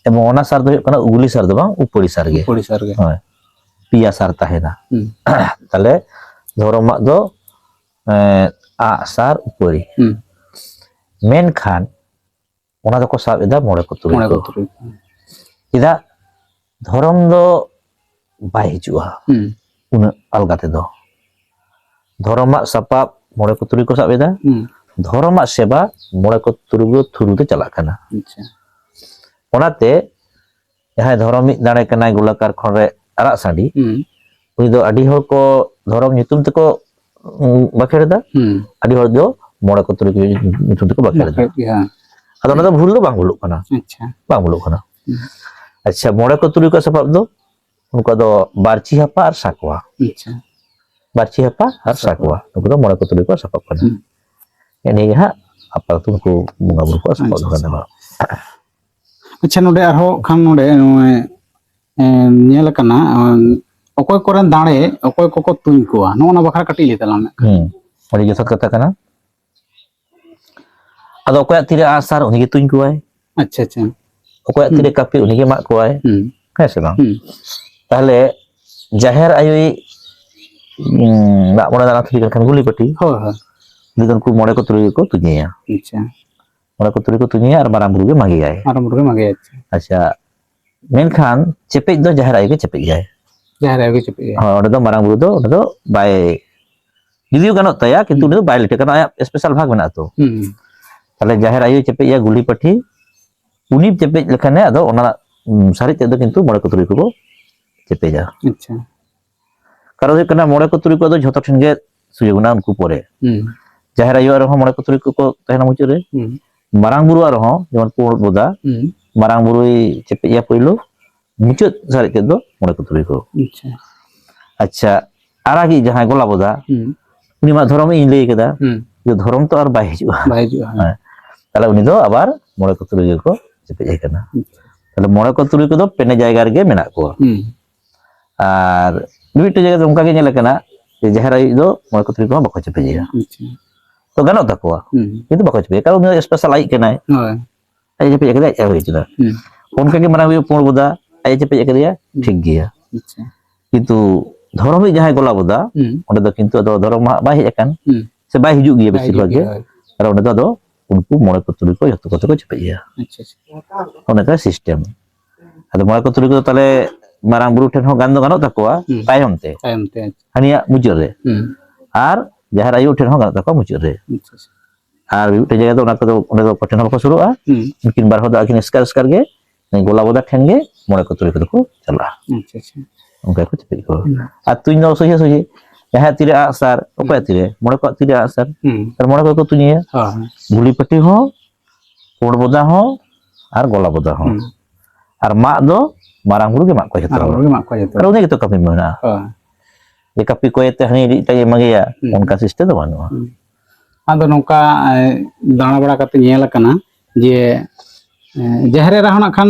ᱮᱵᱚᱝ ᱚᱱᱟ ᱥᱟᱨ ᱫᱚ ᱦᱩᱭᱩᱜ ᱠᱟᱱᱟ ᱩᱜᱽᱞᱤ ᱥᱟᱨ ᱫᱚ ᱵᱟᱝ, ᱩᱯᱟᱹᱲᱤ ᱥᱟᱨ ᱜᱮ᱾ ᱩᱯᱟᱹᱲᱤ ᱥᱟᱨ ᱜᱮ᱾ ᱦᱳᱭ᱾ ᱯᱮᱭᱟ ᱥᱟᱨ ᱛᱟᱦᱮᱱᱟ᱾ ᱦᱩᱸ᱾ ᱛᱟᱦᱞᱮ ᱫᱷᱚᱨᱚᱢᱟᱜ ᱫᱚ ᱮᱸ, ᱟᱜ ᱥᱟᱨ ᱩᱯᱟᱹᱨᱤ᱾ ᱦᱩᱸ᱾ ᱢᱮᱱᱠᱷᱟᱱ ᱚᱱᱟ ᱫᱚᱠᱚ ᱥᱟᱵ ᱮᱫᱟ ᱢᱚᱬᱮ ᱠᱚ ᱛᱩᱨᱩᱭ ᱢᱚᱬᱮ ᱠᱚ ᱠᱚ᱾ ᱛᱩᱨᱩᱭ ᱠᱚ᱾ ᱪᱮᱫᱟᱜ? ᱫᱷᱚᱨᱚᱢ ᱫᱚ ᱵᱟᱭ ᱦᱤᱡᱩᱜᱼᱟ ᱦᱩᱸ᱾ ᱩᱱᱟᱹᱜ ᱟᱞᱜᱟ ᱛᱮᱫᱚ᱾ ᱫᱷᱚᱨᱚᱢᱟᱜ ᱥᱟᱯᱟᱵ ᱢᱚᱬᱮ ᱠᱚ ᱛᱩᱨᱩᱭ ᱠᱚ ᱥᱟᱵ ᱮᱫᱟ᱾ ᱦᱩᱸ᱾ ᱫᱷᱚᱨᱚᱢᱟᱜ ᱥᱮᱵᱟ ᱢᱚᱬᱮ ᱠᱚ ᱛᱩᱨᱩᱭ ᱠᱚ ᱛᱷᱩᱨᱩ ᱛᱮ ᱪᱟᱞᱟᱜ ᱠᱟᱱᱟ᱾ ᱟᱪᱪᱷᱟ᱾ ᱚᱱᱟᱛᱮ ᱡᱟᱦᱟᱸᱭ ᱫᱷᱚᱨᱚᱢᱤᱡ ᱫᱟᱲᱮ ᱠᱟᱱᱟᱭ ᱜᱳᱞᱟᱠᱟᱨ ᱠᱷᱚᱱ ᱨᱮ ᱟᱨᱟᱜ ᱥᱟᱺᱰᱤ, ᱦᱩᱸ᱾ ᱩᱱᱤ ᱫᱚ ᱟᱹᱰᱤ ᱦᱚᱲ ᱠᱚ ᱫᱷᱚᱨᱚᱢ ᱧᱩᱛᱩᱢ ᱛᱮᱠᱚ, ᱩᱸ, ᱵᱟᱠᱷᱮᱲ ᱮᱫᱟ, ᱦᱩᱸ᱾ ᱟᱹᱰᱤ ᱦᱚᱲ ᱫᱚ ᱢᱚᱬᱮ ᱠᱚ ᱛᱩᱨᱩᱭ ᱠᱚ ᱧᱩᱛᱩᱢ ᱛᱮᱠᱚ ᱵᱟᱠᱷᱮᱲ ᱮᱫᱟ᱾ ᱵᱟᱠᱷᱮᱲ ᱜᱮ, ᱦᱮᱸ᱾ ᱟᱫᱚ ᱚᱱᱟ ᱫᱚ ᱵᱷᱩᱞ ᱫᱚ ᱵᱟᱝ ᱵᱷᱩᱞᱩᱜ ᱠᱟᱱᱟ᱾ ᱟᱪᱪᱷᱟ᱾ ᱵᱟᱝ ᱵᱷᱩᱞᱩᱜ ᱠᱟᱱᱟ᱾ ᱦᱩᱸ᱾ ᱟᱪᱪᱷᱟ, ᱢᱚᱬᱮ ᱠᱚ ᱛᱩᱨᱩᱭ ᱠᱚᱣᱟᱜ ᱥᱟᱯᱟᱵ ᱫᱚ, ᱩᱱᱠᱩᱣᱟᱜ ᱫᱚ ᱵᱟᱨᱪᱤ ᱦᱟᱯᱟ ᱟᱨ ᱥᱟᱠᱣᱟ᱾ ᱟᱪᱪᱷᱟ᱾ ᱵᱟᱨᱪᱤ ᱦᱟᱯᱟ ᱟᱨ ᱥᱟᱠᱣᱟ᱾ ᱥᱟᱠᱣᱟ᱾ ᱱᱩᱠᱩ ᱫᱚ ᱢᱚᱬᱮ ᱠᱚ ᱛᱩᱨᱩᱭ ᱠᱚᱣᱟᱜ ᱥᱟᱯᱟᱵ ᱠᱟᱱᱟ᱾ ᱦᱩᱸ᱾ ᱮᱱᱮ ᱜᱮ ᱦᱟᱸᱜ ᱟᱯᱟᱛᱚᱛᱚ ᱱᱩᱠᱩ ᱵᱚᱸᱜᱟ ᱵᱩᱨᱩ ᱠᱚᱣᱟᱜ ᱥᱟᱯᱟᱵ ᱫᱚ ᱟᱪᱪᱷᱟ, ᱠᱟᱱᱟ᱾ ᱟᱪᱪᱷᱟ᱾ ᱟᱪᱪᱷᱟ, ᱱᱚᱰᱮ ᱟᱨᱦᱚᱸ ᱠᱷᱟᱱ ᱱᱚᱰᱮ ᱱᱚᱜᱼᱚᱭ, ᱮᱸ, ᱧᱮᱞ ᱟᱠᱟᱱᱟ, ᱚᱠᱚᱭ ᱠᱚᱨᱮᱱ ᱫᱟᱲᱮ ᱚᱠᱚᱭ ᱠᱚᱠᱚ ᱛᱩᱧ ᱠᱚᱣᱟ, ᱱᱚᱜᱼᱚ ᱱᱟ ᱵᱟᱠᱷᱨᱟ ᱠᱟᱹᱴᱤᱡ ᱞᱟᱹᱭ ᱛᱟᱞᱟᱝ ᱢᱮ᱾ ᱦᱩᱸ, ᱟᱹᱰᱤ ᱡᱚᱛᱷᱟᱛ ᱠᱟᱛᱷᱟ ᱠᱟᱱᱟ᱾ ᱟᱫᱚ ᱚᱠᱚᱭᱟᱜ ᱛᱤᱨᱮ ᱟᱸᱜ ᱥᱟᱨ, ᱩᱱᱤ ᱜᱮ ᱛᱩᱧ ᱠᱚᱣᱟᱭ᱾ ᱟᱪᱪᱷᱟ, ᱟᱪᱪᱷᱟ᱾ ᱚᱠᱚᱭᱟᱜ ᱦᱩᱸ᱾ ᱛᱤᱨᱮ ᱠᱟᱹᱯᱤ, ᱩᱱᱤ ᱜᱮ ᱢᱟᱜ ᱠᱚᱣᱟᱭ᱾ ᱦᱩᱸ᱾ ᱦᱮᱸ ᱥᱮ ᱵᱟᱝ? ᱦᱩᱸ᱾ ᱛᱟᱦᱞᱮ ᱡᱟᱦᱮᱨ ᱟᱭᱳᱭ, ᱩᱸ, ᱢᱟᱜ ᱢᱚᱬᱮ ᱫᱟᱬᱟ ᱛᱷᱩᱞᱤ ᱠᱟᱱ ᱠᱷᱟᱱ ᱜᱩᱞᱤ ᱯᱟᱹᱴᱤ, ᱦᱳᱭ, ᱦᱳᱭ᱾ ᱩᱱᱤ ᱫᱚ ᱩᱱᱠᱩ ᱢᱚᱬᱮ ᱠᱚ ᱛᱩᱨᱩᱭ ᱜᱮᱠᱚ ᱛᱩᱧᱮᱭᱟ᱾ ᱟᱪᱪᱷᱟ᱾ ᱢᱚᱬᱮ ᱠᱚ ᱛᱩᱨᱩᱭ ᱠᱚ ᱛᱩᱧᱮᱭᱟ ᱟᱨ ᱢᱟᱨᱟᱝ ᱵᱩᱨᱩ ᱜᱮ ᱢᱟᱜᱮᱭᱟᱭ᱾ ᱢᱟᱨᱟᱝ ᱵᱩᱨᱩ ᱜᱮ ᱢᱟᱜᱮᱭᱟᱭ, ᱟᱪᱪᱷᱟ᱾ ᱟᱪᱪᱷᱟ, ᱢᱮᱱᱠᱷᱟᱱ ᱪᱮᱯᱮᱡ ᱫᱚ ᱡᱟᱦᱮᱨ ᱟᱭᱳ ᱜᱮ ᱪᱮᱯᱮᱡ ᱜᱮᱭᱟᱭ᱾ ᱡᱟᱦᱮᱨ ᱟᱭᱳ ᱜᱮ ᱪᱮᱯᱮᱡ ᱜᱮᱭᱟᱭ᱾ ᱦᱳᱭ, ᱚᱸᱰᱮ ᱫᱚ ᱢᱟᱨᱟᱝ ᱵᱩᱨᱩ ᱫᱚ, ᱚᱸᱰᱮ ᱫᱚ ᱵᱟᱭ, ᱡᱩᱫᱤᱭᱳ ᱜᱟᱱᱚᱜ ᱛᱟᱭᱟ, ᱠᱤᱱᱛᱩ ᱦᱩᱸ᱾ ᱩᱱᱤ ᱫᱚ ᱵᱟᱭ ᱞᱮᱴᱮ ᱠᱟᱱᱟ, ᱟᱭᱟᱜ ᱥᱯᱮᱥᱟᱞ ᱵᱷᱟᱜᱽ ᱢᱮᱱᱟᱜᱼᱟ ᱛᱚ᱾ ᱦᱩᱸ᱾ ᱛᱟᱦᱞᱮ ᱡᱟᱦᱮᱨ ᱟᱭᱳᱭ ᱪᱮᱯᱮᱡ ᱮᱭᱟ ᱜᱩᱞᱤ ᱯᱟᱹᱴᱷᱤ, ᱩᱱᱤ ᱪᱮᱯᱮᱡ ᱞᱮᱠᱷᱟᱱᱮ ᱟᱫᱚ ᱚᱱᱟ, ᱩᱸ, ᱥᱟᱨᱮᱡ ᱛᱮᱫ ᱫᱚ ᱠᱤᱱᱛᱩ ᱢᱚᱬᱮ ᱠᱚ ᱛᱩᱨᱩᱭ ᱠᱚᱠᱚ ᱪᱮᱯᱮᱡᱟ᱾ ᱟᱪᱪᱷᱟ᱾ ᱠᱟᱨᱚᱱ ᱦᱩᱭᱩᱜ ᱠᱟᱱᱟ, ᱢᱚᱬᱮ ᱠᱚ ᱛᱩᱨᱩᱭ ᱠᱚᱣᱟᱜ ᱫᱚ ᱡᱷᱚᱛᱚ ᱴᱷᱮᱱ ᱜᱮ ᱥᱩᱡᱳᱜᱽ ᱢᱮᱱᱟᱜᱼᱟ ᱩᱱᱠᱩ ᱯᱚᱨᱮ᱾ ᱦᱩᱸ᱾ ᱡᱟᱦᱮᱨ ᱟᱭᱳᱣᱟᱜ ᱨᱮᱦᱚᱸ ᱢᱚᱬᱮ ᱠᱚ ᱛᱩᱨᱩᱭ ᱠᱚᱠᱚ ᱛᱟᱦᱮᱱᱟ ᱢᱩᱪᱟᱹᱫ ᱨᱮ᱾ ᱦᱩᱸ᱾ ᱢᱟᱨᱟᱝ ᱵᱩᱨᱩᱣᱟᱜ ᱨᱮᱦᱚᱸ, ᱡᱮᱢᱚᱱ ᱯᱩᱸᱰ ᱵᱚᱫᱟ, ᱦᱩᱸ᱾ ᱢᱟᱨᱟᱝ ᱵᱩᱨᱩᱭ ᱪᱮᱯᱮᱡ ᱮᱭᱟ ᱯᱳᱭᱞᱳ, ᱢᱩᱪᱟᱹᱫ ᱥᱟᱨᱮᱡ ᱛᱮᱫ ᱫᱚ ᱢᱚᱬᱮ ᱠᱚ ᱛᱩᱨᱩᱭ ᱠᱚ᱾ ᱟᱪᱪᱷᱟ᱾ ᱟᱪᱪᱷᱟ, ᱟᱨᱟᱜᱤᱡ ᱡᱟᱦᱟᱸᱭ ᱜᱚᱞᱟ ᱵᱚᱫᱟ, ᱦᱩᱸ᱾ ᱩᱱᱤ ᱢᱟ ᱫᱷᱚᱨᱚᱢ ᱤᱧ ᱞᱟᱹᱭ ᱠᱮᱫᱟ, ᱦᱩᱸ᱾ ᱡᱮ ᱫᱷᱚᱨᱚᱢ ᱛᱚ ᱟᱨ ᱵᱟᱭ ᱦᱤᱡᱩᱜᱼᱟ᱾ ᱵᱟᱭ ᱦᱤᱡᱩᱜᱼᱟ, ᱦᱮᱸ᱾ ᱦᱮᱸ᱾ ᱛᱟᱦᱞᱮ ᱩᱱᱤ ᱫᱚ ᱟᱵᱟᱨ ᱢᱚᱬᱮ ᱠᱚ ᱛᱩᱨᱩᱭ ᱜᱮᱠᱚ ᱪᱮᱯᱮᱡ ᱟᱭ ᱠᱟᱱᱟ᱾ ᱟᱪᱪᱷᱟ᱾ ᱛᱟᱦᱞᱮ ᱢᱚᱬᱮ ᱠᱚ ᱛᱩᱨᱩᱭ ᱠᱚᱫᱚ ᱯᱮᱱᱮ ᱡᱟᱭᱜᱟ ᱨᱮᱜᱮ ᱢᱮᱱᱟᱜ ᱠᱚᱣᱟ᱾ ᱦᱩᱸ᱾ ᱟᱨ ᱢᱤᱢᱤᱫᱴᱮᱡ ᱡᱟᱭᱜᱟ ᱫᱚ ᱚᱱᱠᱟ ᱜᱮ ᱧᱮᱞ ᱟᱠᱟᱱᱟ ᱡᱮ ᱡᱟᱦᱮᱨ ᱟᱭᱳ ᱫᱚ ᱢᱚᱬᱮ ᱠᱚ ᱛᱩᱨᱩᱭ ᱠᱚᱦᱚᱸ ᱵᱟᱠᱚ ᱪᱮᱯᱮᱡᱮᱭᱟ᱾ ᱟᱪᱪᱷᱟ᱾ ᱛᱚ ᱜᱟᱱᱚᱜ ᱛᱟᱠᱚᱣᱟ, ᱦᱩᱸ᱾ ᱠᱤᱱᱛᱩ ᱵᱟᱠᱚ ᱪᱮᱯᱮᱡᱟ, ᱠᱟᱨᱚᱱ ᱩᱱᱤ ᱫᱚ ᱥᱯᱮᱥᱟᱞ ᱟᱭᱤᱡ ᱠᱟᱱᱟᱭ᱾ ᱦᱳᱭ᱾ ᱟᱡ ᱮ ᱪᱮᱯᱮᱡ ᱟᱠᱟᱫᱮᱭᱟ, ᱟᱡ ᱮ ᱦᱩᱭ ᱠᱮᱫᱟ᱾ ᱦᱩᱸ᱾ ᱚᱱᱠᱟ ᱜᱮ ᱢᱟᱨᱟᱝ ᱵᱩᱨᱩ ᱯᱩᱸᱰ ᱵᱚᱫᱟ, ᱟᱡ ᱮ ᱪᱮᱯᱮᱡ ᱟᱠᱟᱫᱮᱭᱟ, ᱦᱩᱸ᱾ ᱴᱷᱤᱠ ᱜᱮᱭᱟ᱾ ᱟᱪᱪᱷᱟ᱾ ᱠᱤᱱᱛᱩ ᱫᱷᱚᱨᱚᱢᱤᱡ ᱡᱟᱦᱟᱸᱭ ᱜᱚᱞᱟ ᱵᱚᱫᱟ, ᱦᱩᱸ᱾ ᱚᱸᱰᱮ ᱫᱚ ᱠᱤᱱᱛᱩ ᱟᱫᱚ ᱫᱷᱚᱨᱚᱢ ᱢᱟ ᱦᱟᱸᱜ ᱵᱟᱭ ᱦᱮᱡ ᱟᱠᱟᱱ, ᱦᱩᱸ᱾ ᱥᱮ ᱵᱟᱭ ᱦᱤᱡᱩᱜ ᱜᱮᱭᱟ ᱵᱟᱭ ᱵᱮᱥᱤᱨ ᱦᱤᱡᱩᱜ ᱵᱷᱟᱜᱽ ᱜᱮ᱾ ᱜᱮᱭᱟ, ᱦᱳᱭ᱾ ᱟᱨ ᱚᱸᱰᱮ ᱫᱚ ᱟᱫᱚ ᱩᱱᱠᱩ ᱢᱚᱬᱮ ᱠᱚ ᱛᱩᱨᱩᱭ ᱠᱚ ᱡᱚᱛᱚ ᱠᱚᱛᱮ ᱠᱚ ᱪᱮᱯᱮᱡ ᱜᱮᱭᱟ᱾ ᱟᱪᱪᱷᱟ, ᱟᱪᱪᱷᱟ᱾ ᱚᱱᱮ ᱚᱱᱠᱟ ᱥᱤᱥᱴᱮᱢ᱾ ᱟᱫᱚ ᱢᱚᱬᱮ ᱠᱚ ᱛᱩᱨᱩᱭ ᱠᱚᱫᱚ ᱛᱟᱦᱞᱮ ᱢᱟᱨᱟᱝ ᱵᱩᱨᱩ ᱴᱷᱮᱱ ᱦᱚᱸ ᱜᱟᱱ ᱫᱚ ᱜᱟᱱᱚᱜ ᱛᱟᱠᱚᱣᱟ, ᱦᱩᱸ᱾ ᱛᱟᱭᱚᱢ ᱛᱮ᱾ ᱛᱟᱭᱚᱢ ᱛᱮ, ᱟᱪᱪᱷᱟ᱾ ᱦᱟᱹᱱᱤᱭᱟᱜ ᱢᱩᱪᱟᱹᱫ ᱨᱮ᱾ ᱦᱩᱸ᱾ ᱟᱨ ᱡᱟᱦᱮᱨ ᱟᱭᱳ ᱴᱷᱮᱱ ᱦᱚᱸ ᱜᱟᱱᱚᱜ ᱛᱟᱠᱚᱣᱟ ᱢᱩᱪᱟᱹᱫ ᱨᱮ᱾ ᱟᱪᱪᱷᱟ, ᱟᱪᱪᱷᱟ᱾ ᱟᱨ ᱢᱤᱫᱴᱮᱱ ᱡᱟᱭᱜᱟ ᱫᱚ ᱚᱱᱟ ᱠᱚᱫᱚ, ᱚᱸᱰᱮ ᱫᱚ ᱚᱠᱚᱭ ᱴᱷᱮᱱ ᱦᱚᱸ ᱵᱟᱠᱚ ᱥᱩᱨᱩᱜᱼᱟ᱾ ᱦᱩᱸ᱾ ᱩᱱᱠᱤᱱ ᱵᱟᱨ ᱦᱚᱲ ᱫᱚ ᱟᱹᱠᱤᱱ ᱮᱥᱠᱟᱨ ᱮᱥᱠᱟᱨ ᱜᱮ ᱜᱚᱞᱟ ᱵᱚᱫᱟ ᱴᱷᱮᱱ ᱜᱮ ᱢᱚᱬᱮ ᱠᱚ ᱛᱩᱨᱩᱭ ᱠᱚᱫᱚ ᱠᱚ ᱪᱟᱞᱟᱜᱼᱟ᱾ ᱟᱪᱪᱷᱟ, ᱟᱪᱪᱷᱟ᱾ ᱚᱱᱠᱟ ᱠᱚ ᱪᱮᱯᱮᱡ ᱠᱚᱣᱟ᱾ ᱦᱩᱸ᱾ ᱟᱨ ᱛᱩᱧ ᱫᱚ ᱥᱚᱡᱷᱮ ᱥᱚᱡᱷᱮ, ᱡᱟᱦᱟᱸᱭᱟᱜ ᱛᱤᱨᱮ ᱟᱜᱼᱥᱟᱨ, ᱚᱠᱚᱭᱟᱜ ᱦᱩᱸ᱾ ᱛᱤᱨᱮ? ᱢᱚᱬᱮ ᱠᱚᱣᱟᱜ ᱛᱤᱨᱮ ᱟᱜᱼᱥᱟᱨ᱾ ᱦᱩᱸ᱾ ᱟᱨ ᱢᱚᱬᱮ ᱠᱚ ᱠᱚ ᱛᱩᱧᱮᱭᱟ᱾ ᱦᱳᱭ᱾ ᱜᱩᱞᱤ ᱯᱟᱹᱴᱤ ᱦᱚᱸ, ᱯᱩᱸᱰ ᱵᱚᱫᱟ ᱦᱚᱸ, ᱟᱨ ᱜᱚᱞᱟ ᱵᱚᱫᱟ ᱦᱚᱸ᱾ ᱦᱩᱸ᱾ ᱟᱨ ᱢᱟᱜ ᱫᱚ ᱢᱟᱨᱟᱝ ᱵᱩᱨᱩ ᱜᱮ ᱢᱟᱜ ᱠᱚᱣᱟ ᱡᱚᱛᱚ ᱢᱟᱨᱟᱝ ᱦᱚᱲ᱾ ᱵᱩᱨᱩ ᱜᱮ ᱢᱟᱜ ᱠᱚᱣᱟ ᱡᱚᱛᱚ ᱟᱨ ᱦᱚᱲ᱾ ᱩᱱᱤ ᱜᱮᱛᱚ ᱠᱟᱹᱢᱤ ᱢᱮᱱᱟᱜᱼᱟ᱾ ᱦᱳᱭ᱾ ᱡᱮ ᱠᱟᱹᱯᱤ ᱠᱚᱭᱮ ᱛᱮ ᱦᱟᱹᱱᱤ ᱨᱤᱫ ᱛᱮ ᱮᱢᱟᱜᱮᱭᱟ, ᱦᱩᱸ᱾ ᱚᱱᱠᱟ ᱥᱤᱥᱴᱮᱢ ᱫᱚ ᱵᱟᱹᱱᱩᱜᱼᱟ᱾ ᱦᱩᱸ᱾ ᱟᱫᱚ ᱱᱚᱝᱠᱟ, ᱮ, ᱫᱟᱬᱟ ᱵᱟᱲᱟ ᱠᱟᱛᱮ ᱧᱮᱞ ᱟᱠᱟᱱᱟ ᱡᱮ, ᱮ, ᱡᱟᱦᱮᱨ ᱮᱨᱟ ᱦᱚᱸ ᱱᱟᱜ ᱠᱷᱟᱱ